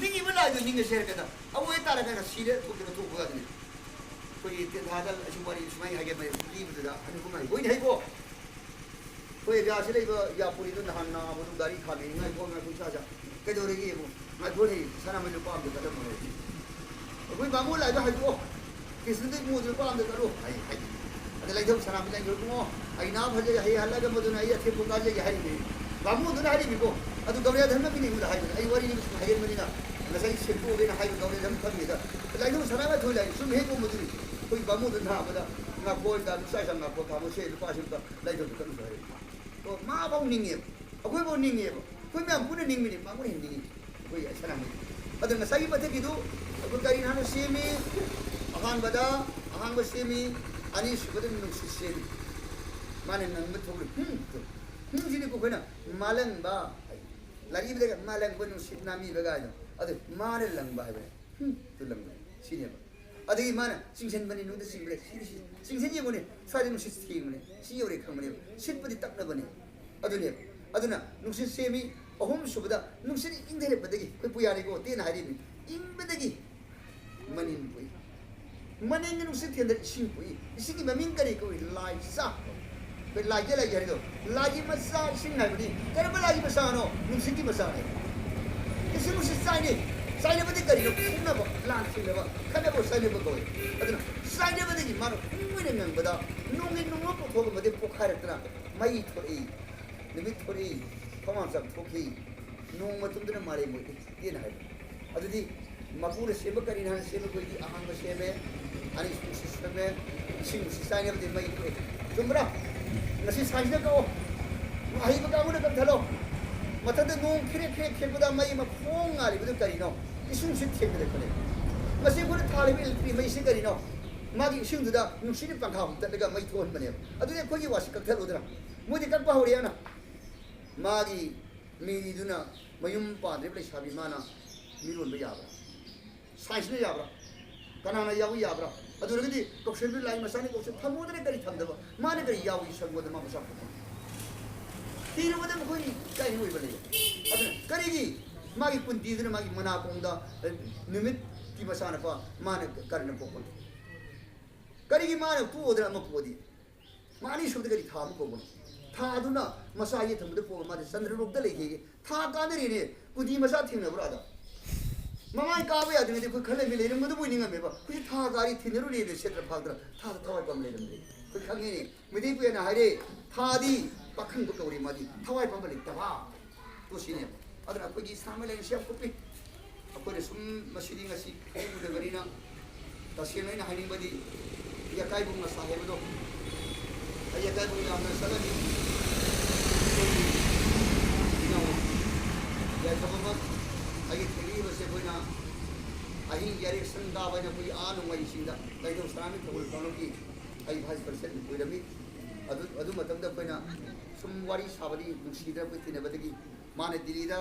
ꯅꯤꯡꯉꯤꯕ ꯂꯥꯏꯗꯣ ꯅꯤꯡꯉꯁꯦ ꯍꯥꯏꯔꯒꯅ ꯑꯃꯨꯛ ꯑꯣꯏꯇꯥꯔꯒꯅ ꯁꯤꯔꯦ, ꯊꯣꯛꯇꯅ ꯊꯣꯛꯄ ꯑꯗꯨꯅꯤ꯫ ꯑꯩꯈꯣꯏꯒꯤ ꯇꯦꯟꯊꯥꯗ ꯑꯩꯁꯨ ꯋꯥꯔꯤ ꯁꯨꯃꯥꯏꯅ ꯍꯥꯏꯒꯦ, ꯃꯌꯥꯝ ꯂꯤꯕꯗꯨꯗ ꯍꯅꯨꯕ ꯃꯥꯏ ꯂꯣꯏꯅ ꯍꯩꯀꯣ꯫ ꯑꯩꯈꯣꯏ ꯑꯦꯔꯤꯌꯥꯁꯤ ꯂꯩꯕ ꯌꯥꯄꯨꯔꯤꯗꯣ ꯅꯍꯥꯟ ꯅꯥꯕꯗꯨ ꯒꯥꯔꯤ ꯈꯥꯝꯃꯤ, ꯉꯥꯏꯈꯣ, ꯉꯥꯏꯈꯣ, ꯏꯁꯥꯁꯦ ꯀꯩꯗꯧꯔꯒꯦꯕꯨ? ꯉꯥꯏꯈꯣꯅꯦ, ꯁꯅꯥꯃꯍꯤ ꯂꯨꯄꯥ ꯑꯝꯇ ꯀꯠꯂꯝꯃꯣ꯫ ꯑꯩꯈꯣꯏ ꯕꯥꯃꯣꯟ ꯂꯥꯏꯗꯣ ꯍꯥꯏꯗꯣꯛꯑꯣ, ꯀ꯭ꯔꯤꯁꯅꯗꯤ ꯏꯕꯨꯡꯉꯣꯗꯨ ꯂꯨꯄꯥ ꯑꯝꯇ ꯀꯠꯂꯣ ꯍꯥꯏ, ꯍꯥꯏ꯫ ꯑꯗ ꯂꯥꯏꯊꯧ ꯁꯅꯥꯃꯍꯤ ꯂꯥꯏꯊꯧ ꯏꯕꯨꯡꯉꯣ, ꯑꯩ ꯅꯥꯕ ꯐꯖꯩ, ꯍꯌꯦꯡ ꯍꯜꯂꯒ ꯃꯗꯨꯅ ꯑꯩ ꯑꯊꯦꯝꯕ ꯀꯥꯖꯒꯦ ꯍꯥꯏꯔꯤꯅꯦ꯫ ꯕꯥꯃꯣꯟꯗꯨꯅ ꯍꯥꯏꯔꯤꯅꯤꯀꯣ꯫ ꯑꯗꯨ ꯒꯧꯔꯤꯌꯥ ꯙꯔꯃꯒꯤꯅꯤ ꯑꯩꯉꯣꯟꯗ ꯍꯥꯏꯕꯅꯦ꯫ ꯑꯩ ꯋꯥꯔꯤꯗꯨ ꯁꯨꯝ ꯍꯥꯏꯒꯟꯕꯅꯤꯅ ꯉꯁꯥꯏ ꯁꯦꯝꯗꯣꯛꯑꯒꯦꯅ ꯍꯥꯏꯕ ꯒꯧꯔꯤꯌꯥ ꯙꯔꯃ ꯈꯪꯗꯦꯗ꯫ ꯂꯥꯏꯊꯧ ꯁꯅꯥꯃꯍꯤ ꯂꯥꯏ ꯁꯨꯝ ꯍꯦꯛ ꯎꯕꯗꯨꯅꯤ꯫ ꯑꯩꯈꯣꯏ ꯕꯥꯃꯣꯟꯗꯨ ꯅꯥꯕꯗ ꯉꯥꯈꯣ ꯍꯥꯏꯇꯥꯔꯦ, ꯅꯨꯡꯁꯥ ꯌꯥꯝ ꯉꯥꯈꯣ ꯊꯥꯃꯣ ꯁꯦ ꯂꯨꯄꯥꯁꯤꯡꯗ ꯂꯥꯏꯊꯧꯗꯨ ꯀꯠꯂꯨꯁꯨ ꯍꯥꯏꯔꯦ꯫ ꯑꯣ, ꯃꯥꯐꯥꯎ ꯅꯤꯡꯉꯦꯕ꯫ ꯑꯩꯈꯣꯏꯐꯥꯎ ꯅꯤꯡꯉꯦꯕ꯫ ꯑꯩꯈꯣꯏ ꯃꯌꯥꯝ ꯄꯨꯟꯅ ꯅꯤꯡꯕꯅꯤ, ꯃꯥꯡꯕꯅ ꯍꯦꯟꯅ ꯅꯤꯡꯉꯤ꯫ ꯑꯩꯈꯣꯏ ꯁꯅꯥꯃꯍꯤ꯫ ꯑꯗꯣ ꯉꯁꯥꯏꯒꯤ ꯃꯊꯛꯀꯤꯗꯨ ꯑꯩꯈꯣꯏ ꯀꯔꯤꯅ ꯍꯥꯟꯅ ꯁꯦꯝꯃꯤ? ꯑꯍꯥꯟꯕꯗ ꯑꯍꯥꯡꯕ ꯁꯦꯝꯃꯤ, ꯑꯅꯤꯁꯨꯕꯗ ꯅꯨꯡꯁꯤꯠ ꯁꯦꯝꯃꯤ꯫ ꯃꯥꯅ ꯉꯪꯕ ꯊꯣꯛꯂꯤ꯫ ꯍꯨꯝ, ꯇꯨ꯫ ꯍꯨꯝꯁꯤꯅꯤꯀꯣ ꯑꯩꯈꯣꯏꯅ ꯃꯥꯂꯪꯕ ꯍꯥꯏ꯫ ꯂꯥꯏꯔꯤꯛ ꯏꯕꯗꯒ ꯃꯥꯂꯪꯕ ꯅꯨꯡꯁꯤꯠ ꯅꯥꯝꯃꯤꯕ ꯀꯥꯏꯗꯣ꯫ ꯑꯗꯨ ꯃꯥꯅ ꯂꯪꯕ ꯍꯥꯏꯕꯅꯦ꯫ ꯍꯨꯝ, ꯇꯨ ꯂꯪꯕ꯫ ꯁꯤꯅꯦꯕ꯫ ꯑꯗꯒꯤ ꯃꯥꯅ ꯆꯤꯡꯁꯤꯟꯕꯅꯤ, ꯅꯨꯡꯗ ꯆꯤꯡꯕ꯭ꯔꯦ꯫ ꯁꯤ, ꯁꯤ, ꯆꯤꯡꯁꯤꯟ ꯌꯦꯡꯉꯨꯅꯦ꯫ ꯁ꯭ꯋꯥꯏꯗ ꯅꯨꯡꯁꯤꯠ ꯊꯦꯡꯕꯅꯦ꯫ ꯁꯤ ꯌꯧꯔꯦ ꯈꯪꯕꯅꯦꯕ꯫ ꯁꯤꯠꯄꯗꯤ ꯇꯞꯅꯕꯅꯦ꯫ ꯑꯗꯨꯅꯦꯕ꯫ ꯑꯗꯨꯅ ꯅꯨꯡꯁꯤꯠ ꯁꯦꯝꯃꯤ꯫ ꯑꯍꯨꯝꯁꯨꯕꯗ ꯅꯨꯡꯁꯤꯠ ꯏꯪꯊꯔꯛꯄꯗꯒꯤ ꯑꯩꯈꯣꯏ ꯄꯨꯌꯥꯔꯤꯀꯣ ꯇꯦꯅ ꯍꯥꯏꯔꯤꯕꯅꯤ꯫ ꯏꯪꯕꯗꯒꯤ ꯃꯅꯤꯟ ꯄꯣꯛꯏ꯫ ꯃꯅꯤꯟꯒꯤ ꯅꯨꯡꯁꯤꯠ ꯊꯦꯡꯗꯔ ꯏꯁꯤꯡ ꯄꯣꯛꯏ꯫ ꯏꯁꯤꯡꯒꯤ ꯃꯃꯤꯡ ꯀꯔꯤ ꯀꯧꯏ? ꯂꯥꯏꯆꯥ꯫ ꯑꯩꯈꯣꯏ ꯂꯥꯏꯖ ꯂꯥꯏꯖ ꯍꯥꯏꯔꯤꯗꯣ꯫ ꯂꯥꯏꯒꯤ ꯃꯆꯥ ꯏꯁꯤꯡ ꯍꯥꯏꯕꯅꯤ꯫ ꯀꯔꯝꯕ ꯂꯥꯏꯒꯤ ꯃꯆꯥꯅꯣ? ꯅꯨꯡꯁꯤꯠꯀꯤ ꯃꯆꯥꯅꯤ꯫ ꯏꯁꯤꯡ ꯅꯨꯡꯁꯤꯠ ꯆꯥꯏꯅꯩ꯫ ꯆꯥꯏꯅꯕꯗꯤ ꯀꯔꯤꯅꯣ? ꯐꯨꯅꯕ, ꯂꯥꯟ ꯊꯦꯡꯅꯕ, ꯈꯠꯅꯕ ꯆꯥꯏꯅꯕ ꯀꯧꯏ꯫ ꯑꯗꯨꯅ ꯆꯥꯏꯅꯕꯗꯒꯤ ꯃꯥꯅ ꯍꯨꯝ ꯑꯣꯏꯅ ꯉꯪꯕꯗ ꯅꯣꯡꯒꯤ ꯅꯨꯡꯂꯨꯞ ꯄꯣꯛꯊꯣꯛꯑꯒ ꯃꯗꯩ ꯄꯣꯛꯈꯥꯏꯔꯛꯇꯅ ꯃꯩ ꯊꯣꯛꯂꯛꯏ, ꯅꯨꯃꯤꯠ ꯊꯣꯛꯂꯛꯏ, ꯊꯋꯥꯟꯃꯤꯆꯥꯛ ꯊꯣꯛꯈꯤ, ꯅꯣꯡ ꯃꯇꯨꯝꯗꯨꯅ ꯃꯥꯂꯦꯝ ꯑꯣꯏ꯫ ꯇꯦꯅ ꯍꯥꯏꯕ꯫ ꯑꯗꯨꯗꯤ ꯃꯄꯨꯅ ꯁꯦꯝꯕ ꯀꯔꯤꯅ ꯍꯥꯟꯅ ꯁꯦꯝꯕ? ꯑꯩꯈꯣꯏꯗꯤ ꯑꯍꯥꯟꯕ ꯁꯦꯝꯃꯦ, ꯑꯅꯤꯁꯨꯕ ꯁꯦꯝꯃꯦ, ꯏꯁꯤꯡ ꯅꯨꯡꯁꯤꯠ ꯆꯥꯏꯅꯕꯗꯤ ꯃꯩ ꯊꯣꯛꯑꯦ꯫ ꯆꯨꯝꯕ꯭ꯔꯥ? ꯉꯁꯤ ꯁꯥꯏꯟꯁꯅ ꯀꯛꯑꯣ, ꯑꯍꯩꯕ ꯀꯥꯡꯕꯨꯅ ꯀꯛꯊꯠꯂꯣ꯫ ꯃꯊꯛꯇ ꯅꯣꯡ ꯈꯤꯔꯦꯛ ꯈꯤꯔꯦꯛ ꯈꯤꯔꯛꯄꯗ ꯃꯩ ꯃꯈꯣꯡ ꯉꯥꯜꯂꯤꯕꯗꯨ ꯀꯔꯤꯅꯣ? ꯏꯁꯤꯡ ꯅꯨꯡꯁꯤꯠ ꯊꯦꯡꯅꯔꯛꯄꯅꯦ꯫ ꯉꯁꯤ ꯑꯩꯈꯣꯏꯅ ꯊꯥꯜꯂꯤꯕ ꯏꯂꯦꯛꯇ꯭ꯔꯤꯛ ꯃꯩꯁꯤ ꯀꯔꯤꯅꯣ? ꯃꯥꯒꯤ ꯏꯁꯤꯡꯗꯨꯗ ꯅꯨꯡꯁꯤꯠꯅ ꯄꯪꯈꯥ ꯍꯨꯝꯇꯠꯂꯒ ꯃꯩ ꯊꯣꯛꯍꯟꯕꯅꯦꯕ꯫ ꯑꯗꯨꯗꯤ ꯑꯩꯈꯣꯏꯒꯤ ꯋꯥꯁꯤ ꯀꯛꯊꯠꯂꯨꯗꯅ꯫ ꯃꯣꯏꯗꯤ ꯀꯛꯄ ꯍꯧꯔꯦꯅ꯫ ꯃꯥꯒꯤ ꯃꯤꯔꯤꯗꯨꯅ ꯃꯌꯨꯝ ꯄꯥꯟꯗ꯭ꯔꯤꯕ ꯂꯩꯁꯥꯕꯤ ꯃꯥꯅ ꯃꯤꯔꯣꯟꯕ ꯌꯥꯕ꯭ꯔꯥ? ꯁꯥꯏꯟꯁꯅ ꯌꯥꯕ꯭ꯔꯥ? ꯀꯅꯥꯅ ꯌꯥꯎꯏ ꯌꯥꯕ꯭ꯔꯥ? ꯑꯗꯨꯗꯒꯤꯗꯤ ꯀꯧꯁꯟꯕꯤ ꯂꯥꯏ ꯃꯆꯥꯅꯤ ꯀꯧꯁꯟ ꯊꯝꯃꯣꯗꯅ ꯀꯔꯤ ꯊꯝꯗꯕ? ꯃꯥꯅ ꯀꯔꯤ ꯌꯥꯎꯏ ꯁꯪꯕꯗ ꯃꯥ ꯃꯆꯥ ꯄꯣꯛꯄ? ꯊꯤꯔꯨꯕꯗ ꯃꯈꯣꯏ ꯏꯀꯥꯏ ꯑꯣꯏꯕ ꯂꯩ꯫ ꯑꯗꯨꯅ ꯀꯔꯤꯒꯤ ꯃꯥꯒꯤ ꯀꯨꯟꯇꯤꯗꯨꯅ ꯃꯥꯒꯤ ꯃꯅꯥꯀꯣꯡꯗ, ꯑ, ꯅꯨꯃꯤꯠꯀꯤ ꯃꯆꯥꯅꯨꯄꯥ ꯃꯥꯅ ꯀꯔꯤꯅ ꯄꯣꯛꯄꯅꯣ? ꯀꯔꯤꯒꯤ ꯃꯥꯅ ꯄꯣꯛꯑꯗꯅ ꯑꯃ ꯄꯣꯛꯑꯗꯤ? ꯃꯥ ꯑꯅꯤꯁꯨꯕꯗ ꯀꯔꯤ ꯊꯥ ꯑꯃ ꯀꯧꯕꯅꯣ? ꯊꯥꯗꯨꯅ ꯃꯆꯥ ꯌꯦꯠ ꯊꯪꯕꯗ ꯄꯣꯛꯑ ꯃꯥꯗꯤ ꯆꯟꯗ꯭ꯔꯂꯣꯛꯇ ꯂꯩꯈꯤꯒꯦ꯫ ꯊꯥ ꯀꯥꯟꯅꯔꯤꯅꯦ꯫ ꯀꯨꯟꯇꯤ ꯃꯆꯥ ꯊꯦꯡꯅꯕ꯭ꯔꯥ ꯑꯗ? ꯃꯃꯥꯏ ꯀꯥꯕ ꯌꯥꯗ꯭ꯔꯤꯉꯩꯗ ꯑꯩꯈꯣꯏ ꯈꯜꯂꯝꯃꯤ ꯂꯩꯔꯝꯒꯗꯕꯣꯏ ꯅꯤꯡꯉꯝꯃꯦꯕ꯫ ꯍꯧꯖꯤꯛ ꯊꯥ ꯀꯥꯔꯤ ꯊꯦꯡꯅꯔꯨꯔꯦꯅ ꯁꯦꯠꯇ꯭ꯔ ꯐꯥꯛꯇ꯭ꯔ ꯊꯥꯗ ꯊꯋꯥꯏ ꯄꯥꯟꯕ ꯂꯩꯔꯝꯗ꯭ꯔꯦ꯫ ꯑꯩꯈꯣꯏ ꯈꯪꯉꯤꯅꯦ꯫ ꯃꯩꯇꯩ ꯄꯨꯌꯥꯅ ꯍꯥꯏꯔꯦ, "ꯊꯥꯗꯤ ꯄꯥꯈꯪꯕ ꯀꯧꯔꯤ, ꯃꯥꯗꯤ ꯊꯋꯥꯏ ꯄꯥꯟꯕ ꯂꯩꯇꯕ"꯫ ꯇꯣ ꯁꯤꯅꯦꯕ꯫ ꯑꯗꯨꯅ ꯑꯩꯈꯣꯏꯒꯤ ꯁꯅꯥꯃꯍꯤ ꯂꯥꯏꯔꯤꯛꯁꯤ ꯌꯥꯝ ꯀꯨꯞꯄꯤ꯫ ꯑꯩꯈꯣꯏꯅ ꯁꯨꯝ ꯃꯁꯤꯗꯤ ꯉꯁꯤ ꯈꯪꯉꯨꯗꯕꯅꯤꯅ, ꯇꯁꯦꯡꯅ ꯑꯩꯅ ꯍꯥꯏꯅꯤꯡꯕꯗꯤ, ꯌꯥꯀꯥꯏꯕꯨꯡ ꯃꯁꯥ ꯍꯥꯏꯕꯗꯣ, ꯑꯩ ꯌꯥꯀꯥꯏꯕꯨꯡ ꯌꯥꯝꯅ ꯆꯠꯂꯝꯃꯤ꯫ ꯑꯩꯈꯣꯏꯒꯤ ꯏꯅꯥꯎ ꯌꯥꯏꯐꯕꯃꯛ ꯑꯩꯒꯤ ꯊꯦꯡꯅꯈꯤꯕꯁꯦ ꯑꯩꯈꯣꯏꯅ ꯑꯍꯤꯡ ꯌꯥꯔꯦꯛ ꯁꯪ ꯀꯥꯕ ꯍꯥꯏꯅ ꯑꯩꯈꯣꯏꯒꯤ ꯑꯥ ꯅꯣꯡꯃꯩꯁꯤꯡꯗ ꯂꯩꯊꯧ ꯁꯅꯥꯃꯤ ꯊꯧꯒꯜ ꯀꯥꯡꯂꯨꯞꯀꯤ ꯑꯩ vice president ꯑꯣꯏꯔꯝꯃꯤ꯫ ꯑꯗꯨ, ꯑꯗꯨ ꯃꯇꯝꯗ ꯑꯩꯈꯣꯏꯅ ꯁꯨꯝ ꯋꯥꯔꯤ ꯁꯥꯕꯗꯤ ꯅꯨꯡꯁꯤꯗꯅ ꯑꯩꯈꯣꯏ ꯇꯤꯟꯅꯕꯗꯒꯤ ꯃꯥꯅ ꯗꯤꯜꯂꯤꯗ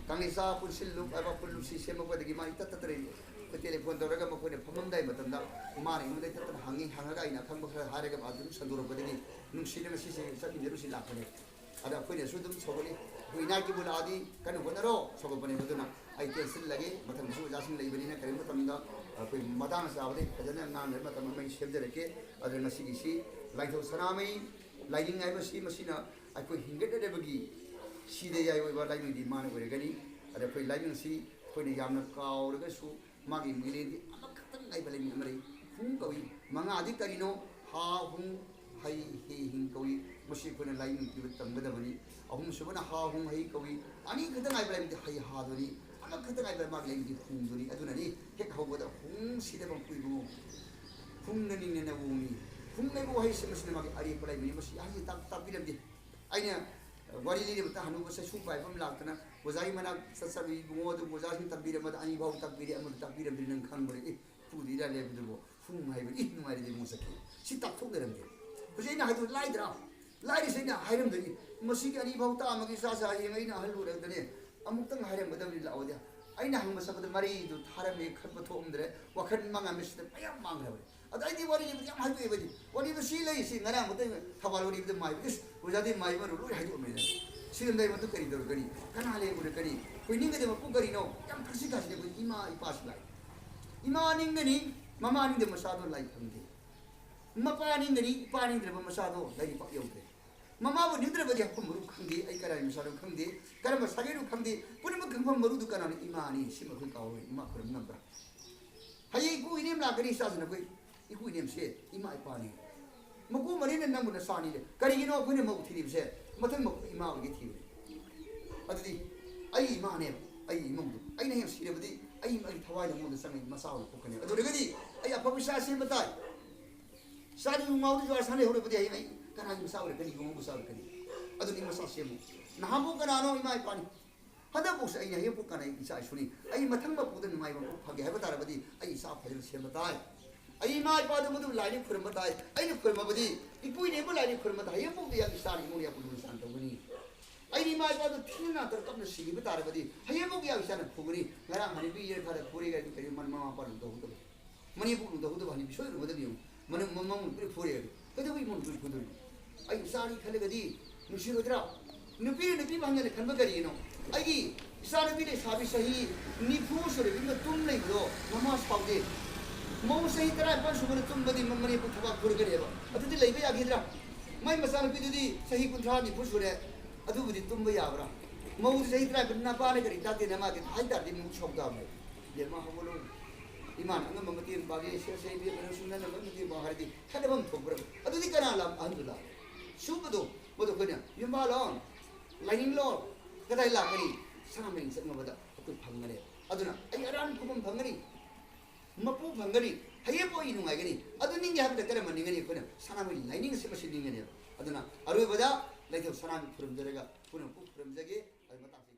ꯀꯪꯂꯩꯆꯥ ꯄꯨꯟꯁꯤꯜꯂꯨꯞ ꯍꯥꯏꯕ ꯄꯨꯟꯂꯨꯞꯁꯤ ꯁꯦꯝꯃꯛꯄꯗꯒꯤ ꯃꯥ ꯏꯇꯠ ꯇꯠꯇꯅ ꯑꯩꯈꯣꯏ telephone ꯇꯧꯔꯒ ꯃꯈꯣꯏꯅ ꯐꯝꯃꯝꯗꯥꯏ ꯃꯇꯝꯗ ꯃꯥꯅ ꯑꯩꯉꯣꯟꯗ ꯏꯇꯠ ꯇꯠꯇꯅ ꯍꯪꯉꯤ꯫ ꯍꯪꯉꯒ ꯑꯩꯅ ꯑꯈꯪꯕ ꯈꯔ ꯍꯥꯏꯔꯒ ꯃꯥ ꯑꯗꯨꯝ ꯁꯟꯗꯣꯔꯛꯄꯗꯒꯤ ꯅꯨꯡꯁꯤꯅ ꯉꯁꯤꯁꯦ ꯆꯠꯃꯤꯟꯅꯔꯨꯁꯤ ꯂꯥꯛꯄꯅꯦ꯫ ꯑꯗ ꯑꯩꯈꯣꯏꯅꯁꯨ ꯑꯗꯨꯝ ꯁꯧꯒꯠꯂꯤ꯫ ꯑꯩꯈꯣꯏ ꯏꯅꯥꯠꯀꯤꯕꯨ ꯂꯥꯛꯑꯗꯤ ꯀꯟꯅ ꯍꯣꯠꯅꯔꯣ ꯁꯧꯒꯠꯄꯅꯦꯕ꯫ ꯑꯗꯨꯅ ꯑꯩ ꯇꯦꯟꯁꯤꯜꯂꯒꯦ, ꯃꯊꯪꯗꯁꯨ ꯑꯣꯖꯥꯁꯤꯡ ꯂꯩꯕꯅꯤꯅ ꯀꯔꯤꯒꯨꯝꯕ ꯃꯇꯝꯗ ꯑꯩꯈꯣꯏ ꯃꯇꯥꯡ ꯆꯥꯕꯗ ꯐꯖꯅ ꯉꯥꯡꯅꯕ ꯃꯇꯝ ꯑꯃ ꯑꯩ ꯁꯦꯝꯖꯔꯛꯀꯦ꯫ ꯑꯗꯨꯅ ꯉꯁꯤꯒꯤꯁꯤ ꯂꯥꯏꯊꯧ ꯁꯅꯥꯃꯍꯤ ꯂꯥꯏꯅꯤꯡ ꯍꯥꯏꯕꯁꯤ ꯃꯁꯤꯅ ꯑꯩꯈꯣꯏ ꯍꯤꯡꯒꯠꯅꯅꯕꯒꯤ ꯁꯤꯗ ꯌꯥꯏ ꯑꯣꯏꯕ ꯂꯥꯏꯅꯤꯡꯗꯤ ꯃꯥꯅ ꯑꯣꯏꯔꯒꯅꯤ꯫ ꯑꯗ ꯑꯩꯈꯣꯏ ꯂꯥꯏꯅꯤꯡꯁꯤ ꯑꯩꯈꯣꯏꯅ ꯌꯥꯝꯅ ꯀꯥꯎꯔꯒꯁꯨ ꯃꯥꯒꯤ ꯃꯤꯔꯦꯟꯗꯤ ꯑꯃꯈꯛꯇꯪ ꯉꯥꯏꯕ ꯂꯩꯃꯤ ꯑꯃ ꯂꯩ꯫ ꯍꯨꯡ ꯀꯧꯏ꯫ ꯃꯉꯥꯗꯤ ꯀꯔꯤꯅꯣ? ꯍꯥ, ꯍꯨꯡ, ꯍꯩ, ꯍꯤ, ꯍꯤꯡ ꯀꯧꯏ꯫ ꯃꯁꯤ ꯑꯩꯈꯣꯏꯅ ꯂꯥꯏꯅꯤꯡ ꯄꯤꯕ ꯇꯝꯒꯗꯕꯅꯤ꯫ ꯑꯍꯨꯝꯁꯨꯕꯅ ꯍꯥ, ꯍꯨꯡ, ꯍꯩ ꯀꯧꯏ꯫ ꯑꯅꯤꯈꯛꯇ ꯉꯥꯏꯕ ꯂꯩꯃꯤꯗꯤ ꯍꯩ ꯍꯥꯗꯨꯅꯤ꯫ ꯑꯃꯈꯛꯇ ꯉꯥꯏꯕ ꯃꯥꯒꯤ ꯂꯩꯃꯤꯗꯤ ꯍꯨꯡꯗꯨꯅꯤ꯫ ꯑꯗꯨꯅꯅꯤ ꯍꯦꯛ ꯍꯧꯕꯗ ꯍꯨꯡ ꯁꯤꯗꯕ ꯀꯨꯏꯕꯨ ꯍꯨꯡꯅ ꯅꯤꯡꯅꯅ ꯎꯃꯤ꯫ ꯍꯨꯡ ꯂꯩꯕ ꯋꯥꯍꯩꯁꯤꯡ ꯑꯁꯤꯅ ꯃꯥꯒꯤ ꯑꯔꯦꯞꯄ ꯂꯩꯕꯅꯤ꯫ ꯃꯁꯤ ꯑꯍꯜꯁꯤ ꯇꯥꯛ-, ꯇꯥꯛꯄꯤꯔꯝꯗꯦ꯫ ꯑꯩꯅ ꯋꯥꯔꯤ ꯂꯤꯔꯤꯕꯇ ꯍꯅꯨꯕ ꯆꯩꯁꯨ ꯄꯥꯏꯕ ꯑꯃ ꯂꯥꯛꯇꯅ ꯑꯣꯖꯥꯒꯤ ꯃꯅꯥꯛ ꯆꯠꯆꯕ ꯏꯕꯨꯡꯉꯣ ꯑꯗꯨ ꯑꯣꯖꯥꯁꯤꯡ ꯇꯝꯕꯤꯔꯝꯕꯗ ꯑꯅꯤ ꯐꯥꯎ ꯇꯥꯛꯄꯤꯔꯦ, ꯑꯃꯗ ꯇꯥꯛꯄꯤꯔꯝꯗ꯭ꯔꯤ ꯅꯪ ꯈꯪꯕ꯭ꯔꯥ? ꯑꯦ, ꯄꯨꯗꯤ ꯏꯔꯥꯏ ꯂꯥꯏꯕꯗꯨꯕꯨ ꯍꯨꯝ ꯍꯥꯏꯕ, ꯏ ꯅꯨꯡꯉꯥꯏꯔꯗꯤ ꯏꯕꯨꯡꯉꯣ ꯆꯠꯈꯤ꯫ ꯁꯤ ꯇꯥꯛꯊꯣꯛꯅꯔꯝꯗꯦ꯫ ꯍꯧꯖꯤꯛ ꯑꯩꯅ ꯍꯥꯏꯗꯣ ꯂꯥꯏꯗ꯭ꯔꯥ? ꯂꯥꯏꯔꯤꯁꯦ ꯑꯩꯅ ꯍꯥꯏꯔꯝꯗꯣꯏꯅꯤ꯫ ꯃꯁꯤꯒꯤ ꯑꯅꯤ ꯐꯥꯎ ꯇꯥꯛꯑꯝꯃꯒꯦ ꯏꯆꯥꯁꯦ ꯍꯌꯦꯡ ꯑꯩꯅ ꯑꯍꯜ ꯑꯣꯏꯔꯛꯑꯗꯅꯦ ꯑꯃꯨꯛꯇꯪ ꯍꯥꯏꯔꯝꯒꯗꯕꯅꯤ ꯂꯥꯛꯑꯣꯗꯤ꯫ ꯑꯩꯅ ꯍꯪꯕ ꯆꯠꯄꯗ ꯃꯔꯤꯗꯨ ꯊꯥꯔꯝꯃꯦ ꯈꯟꯕ ꯊꯣꯛꯑꯝꯗ꯭ꯔꯦ꯫ ꯋꯥꯈꯜ ꯃꯉꯥ ꯃꯤꯠꯁꯤꯗ ꯃꯌꯥꯝ ꯃꯥꯡꯈ꯭ꯔꯕꯅꯤ꯫ ꯑꯗ ꯑꯩꯗꯤ ꯋꯥꯔꯤꯕꯨꯗꯤ ꯌꯥꯝ ꯍꯥꯏꯗꯣꯛꯑꯦꯕ ꯑꯩꯗꯤ꯫ ꯋꯥꯔꯤꯕꯨ ꯁꯤ ꯂꯩ, ꯁꯤ ꯉꯔꯥꯡ ꯃꯇꯩ ꯊꯧꯕꯥꯜ ꯋꯥꯔꯤꯕꯨꯗꯤ ꯃꯥꯏꯕ, ꯏꯁ, ꯑꯣꯖꯥꯗꯤ ꯃꯥꯏꯕ ꯃꯔꯨ ꯂꯣꯏ ꯍꯥꯏꯗꯣꯛꯑꯝꯃꯦꯗꯅ꯫ ꯁꯤꯔꯝꯗꯥꯏ ꯃꯗꯨ ꯀꯔꯤ ꯇꯧꯔꯛꯀꯅꯤ? ꯀꯅꯥ ꯂꯩꯔꯛꯀꯅꯤ? ꯑꯩꯈꯣꯏ ꯅꯤꯡꯒꯗꯕ ꯃꯄꯨ ꯀꯔꯤꯅꯣ? ꯌꯥꯝ ꯊꯛꯁꯤ ꯈꯥꯁꯤ ꯑꯩꯈꯣꯏ ꯏꯃꯥ ꯏꯄꯥꯁꯨ ꯂꯥꯛꯏ꯫ ꯏꯃꯥ ꯅꯤꯡꯒꯅꯤ, ꯃꯃꯥ ꯅꯤꯡꯗ ꯃꯆꯥꯗꯣ ꯂꯥꯏ ꯐꯪꯗꯦ꯫ ꯃꯄꯥ ꯅꯤꯡꯒꯅꯤ, ꯏꯄꯥ ꯅꯤꯡꯗ꯭ꯔꯕ ꯃꯆꯥꯗꯣ ꯂꯥꯏꯔꯤꯛ ꯄꯥꯛ ꯌꯧꯗ꯭ꯔꯦ꯫ ꯃꯃꯥꯕꯨ ꯅꯤꯡꯗ꯭ꯔꯕꯗꯤ ꯍꯥꯐꯝ ꯃꯔꯨ ꯈꯪꯗꯦ, ꯑꯩ ꯀꯅꯥꯒꯤ ꯃꯆꯥꯅꯣ ꯈꯪꯗꯦ, ꯀꯔꯝꯕ ꯁꯥꯒꯩꯅꯣ ꯈꯪꯗꯦ, ꯄꯨꯝꯅꯃꯛ ꯈꯪꯐꯝ ꯃꯔꯨꯗꯨ ꯀꯅꯥꯅꯣ? ꯏꯃꯥꯅꯤ꯫ ꯁꯤꯃ ꯑꯩꯈꯣꯏ ꯀꯥꯎꯔꯣꯏ꯫ ꯏꯃꯥ ꯈꯨꯔꯨꯝ ꯉꯝꯕ꯭ꯔꯥ? ꯍꯌꯦꯡ ꯏꯀꯨ ꯏꯅꯦꯝ ꯂꯥꯛꯀꯅꯤ, ꯏꯆꯥꯁꯤꯅ ꯑꯩꯈꯣꯏ ꯏꯀꯨ ꯏꯅꯦꯝꯁꯦ ꯏꯃꯥ ꯏꯄꯥꯅꯤ꯫ ꯃꯀꯨ ꯃꯔꯤꯅ ꯅꯝꯕꯅ ꯆꯥꯅꯤꯅꯦ꯫ ꯀꯔꯤꯒꯤꯅꯣ ꯑꯩꯈꯣꯏꯅ ꯃꯧ ꯊꯤꯔꯤꯕꯁꯦ? ꯃꯊꯪ ꯃꯀꯨ ꯏꯃꯥ ꯑꯣꯏꯒꯦ ꯊꯤꯕꯅꯦ꯫ ꯑꯗꯨꯗꯤ ꯑꯩ ꯏꯃꯥꯅꯦꯕ, ꯑꯩ ꯏꯃꯨꯡꯗꯣ ꯑꯩꯅ ꯍꯦꯛ ꯁꯤꯔꯕꯗꯤ ꯑꯩ ꯑꯩꯒꯤ ꯊꯋꯥꯏꯗ ꯃꯉꯣꯟꯗ ꯆꯪꯉꯤ, ꯃꯆꯥ ꯑꯣꯏꯅ ꯄꯣꯛꯀꯅꯦꯕ꯫ ꯑꯗꯨ ꯑꯣꯏꯔꯒꯗꯤ ꯑꯩ ꯑꯐꯕ ꯏꯆꯥ ꯁꯦꯝꯕ ꯇꯥꯏ꯫ ꯏꯆꯥꯗꯨ ꯉꯥꯎꯗꯨ ꯖꯨꯋꯥꯔ ꯁꯥꯟꯅ ꯂꯩꯍꯧꯔꯕꯗꯤ ꯑꯩ, ꯑꯩ ꯀꯅꯥꯒꯤ ꯃꯆꯥ ꯑꯣꯏꯔꯛꯀꯅꯤ? ꯌꯨꯝꯕꯨ ꯃꯆꯥ ꯑꯣꯏꯔꯛꯀꯅꯤ꯫ ꯑꯗꯨꯅꯤ ꯃꯆꯥ ꯁꯦꯝꯃꯨ꯫ ꯅꯍꯥꯟꯕꯨ ꯀꯅꯥꯅꯣ? ꯏꯃꯥ ꯏꯄꯥꯅꯤ꯫ ꯍꯟꯗꯛꯐꯥꯎꯁꯦ ꯑꯩꯅ ꯍꯌꯦꯡꯐꯥꯎ ꯀꯅꯥ ꯏꯆꯥ ꯏꯁꯨꯅꯤ? ꯑꯩ ꯃꯊꯪ ꯃꯄꯨꯗ ꯅꯨꯡꯉꯥꯏꯕ ꯑꯃ ꯐꯪꯒꯦ ꯍꯥꯏꯕ ꯇꯥꯔꯕꯗꯤ ꯑꯩ ꯏꯆꯥ ꯐꯖꯅ ꯁꯦꯝꯕ ꯇꯥꯏ꯫ ꯑꯩ ꯏꯃꯥ ꯏꯄꯥꯗꯨ ꯃꯗꯨ ꯂꯥꯏꯅꯤ ꯈꯨꯔꯨꯝꯕ ꯇꯥꯏ꯫ ꯑꯩꯅ ꯈꯨꯔꯨꯝꯃꯕꯗꯤ, ꯏꯄꯨ ꯏꯅꯦꯕꯨ ꯂꯥꯏꯅꯤ ꯈꯨꯔꯨꯝꯕ ꯇꯥꯏ꯫ ꯍꯌꯦꯡꯐꯥꯎꯗ ꯌꯥꯝ ꯏꯆꯥꯅ ꯏꯃꯨꯡ ꯌꯥꯝ ꯂꯨꯅ ꯆꯥꯟ ꯇꯧꯒꯅꯤ꯫ ꯑꯩꯅ ꯏꯃꯥ ꯏꯄꯥꯗꯨ ꯊꯤꯅ ꯅꯥꯊꯔ ꯀꯞꯅ ꯁꯤꯈꯤꯕ ꯇꯥꯔꯕꯗꯤ ꯍꯌꯦꯡꯐꯥꯎꯒꯤ ꯌꯥꯝ ꯏꯆꯥꯅ ꯐꯨꯒꯅꯤ꯫ ꯉꯔꯥꯡ ꯍꯅꯨꯕꯤ ꯌꯦꯔ ꯈꯔ ꯐꯨꯔꯦ ꯀꯥꯏꯗꯨ ꯀꯔꯤ ꯃꯃꯥ ꯃꯄꯥ ꯂꯨꯅ ꯇꯧꯍꯧꯗꯕ? ꯃꯅꯦꯝꯕꯣꯛ ꯂꯨꯅ ꯇꯧꯍꯧꯗꯕ ꯍꯅꯨꯕꯤ ꯁꯣꯏꯗ꯭ꯔꯕꯗꯅꯤ ꯌꯦꯡꯉꯨ꯫ ꯃꯅꯦꯝ-, ꯃ-, ꯃꯃꯧ ꯅꯨꯄꯤꯅ ꯐꯨꯔꯦ ꯍꯥꯏꯗꯣ ꯀꯩꯗꯧꯕꯒꯤ ꯏꯃꯧ ꯅꯨꯄꯤꯅ ꯐꯨꯗꯣꯔꯤꯅꯣ? ꯑꯩ ꯏꯆꯥꯅꯤ ꯈꯜꯂꯒꯗꯤ ꯅꯨꯡꯁꯤꯔꯣꯏꯗ꯭ꯔꯥ? ꯅꯨꯄꯤꯅ ꯅꯨꯄꯤꯕꯨ ꯍꯟꯊꯅ ꯈꯟꯕ ꯀꯔꯤꯒꯤꯅꯣ? ꯑꯩꯒꯤ ꯏꯆꯥꯅꯨꯄꯤ ꯂꯩꯁꯥꯕꯤ ꯆꯍꯤ ꯅꯤꯐꯨ ꯁꯨꯔꯕꯤ ꯑꯃ ꯇꯨꯝ ꯂꯩꯕꯗꯣ ꯃꯃꯥ ꯁꯥꯎꯗꯦ꯫ ꯃꯧ ꯆꯍꯤ ꯇꯔꯥꯅꯤꯄꯥꯟ ꯁꯨꯕꯅ ꯇꯨꯝꯕꯗꯤ ꯃ-, ꯃꯅꯦꯝꯕꯣꯛ ꯊꯕꯥꯛ ꯐꯨꯔꯒꯅꯦꯕ꯫ ꯑꯗꯨꯗꯤ ꯂꯩꯕ ꯌꯥꯈꯤꯗ꯭ꯔꯥ? ꯃꯥꯏ ꯃꯆꯥꯅꯨꯄꯤꯗꯨꯗꯤ ꯆꯍꯤ ꯀꯨꯟꯊ꯭ꯔꯥ ꯅꯤꯐꯨ ꯁꯨꯔꯦ, ꯑꯗꯨꯕꯨꯗꯤ ꯇꯨꯝꯕ ꯌꯥꯕ꯭ꯔꯥ? ꯃꯧꯗꯨ ꯆꯍꯤ ꯇꯔꯥꯅꯤꯄꯥꯟ, "ꯅꯄꯥꯅ ꯀꯔꯤ ꯇꯥꯛꯇꯦ, ꯅꯃꯥ ꯀꯔꯤ?" ꯍꯥꯏ ꯇꯥꯔꯗꯤ ꯑꯃꯨꯛ ꯁꯥꯎ ꯇꯥꯕꯅꯦ꯫ "ꯏꯕꯦꯝꯃ, ꯍꯧꯒꯠꯂꯣ꯫ ꯏꯃꯥꯅ ꯑꯉꯝꯕ ꯃꯇꯦꯡ ꯄꯥꯡꯒꯦ, ꯁꯦ, ꯁꯦ, ꯏꯕꯦꯝꯃ, ꯅꯪꯁꯨ ꯅꯪꯅ ꯂꯣꯏ ꯃꯇꯦꯡ ꯄꯥꯡ" ꯍꯥꯏꯔꯗꯤ ꯈꯠꯅꯐꯝ ꯊꯣꯛꯄ꯭ꯔꯥ? ꯑꯗꯨꯗꯤ ꯀꯅꯥ ꯂꯥꯝ-, ꯑꯍꯟꯗꯨ ꯂꯥꯛ? ꯁꯨꯕꯗꯣ, ꯃꯗꯨ ꯑꯩꯈꯣꯏꯅ ꯌꯨꯝꯕꯥꯜꯂꯣ, ꯂꯥꯏꯅꯤꯡꯂꯣ, ꯀꯗꯥꯏ ꯂꯥꯛꯀꯅꯤ? ꯁꯅꯥꯃꯍꯤ ꯆꯠꯅꯕꯗ ꯑꯩꯈꯣꯏ ꯐꯪꯒꯅꯦꯕ꯫ ꯑꯗꯨꯅ ꯑꯩ ꯑꯔꯥꯟꯕ ꯈꯨꯕꯝ ꯐꯪꯒꯅꯤ, ꯃꯄꯨ ꯐꯪꯒꯅꯤ, ꯍꯌꯦꯡꯕꯨ ꯑꯩ ꯅꯨꯡꯉꯥꯏꯒꯅꯤ꯫ ꯑꯗꯨ ꯅꯤꯡꯒꯦ ꯍꯥꯏꯕꯗ ꯀꯔꯝꯕ ꯅꯤꯡꯒꯅꯤ? ꯑꯩꯈꯣꯏꯅ ꯁꯅꯥꯃꯍꯤ ꯂꯥꯏꯅꯤꯡ ꯑꯁꯤ ꯃꯁꯤ ꯅꯤꯡꯒꯅꯦꯕ꯫ ꯑꯗꯨꯅ ꯑꯔꯣꯏꯕꯗ ꯂꯩꯊꯧ ꯁꯅꯥꯃꯍꯤ ꯈꯨꯔꯨꯝꯖꯔꯒ ꯄꯨꯝꯅꯃꯛꯄꯨ ꯈꯨꯔꯨꯝꯖꯒꯦ꯫ ꯑꯗꯨ ꯃꯇꯥꯡꯁꯤ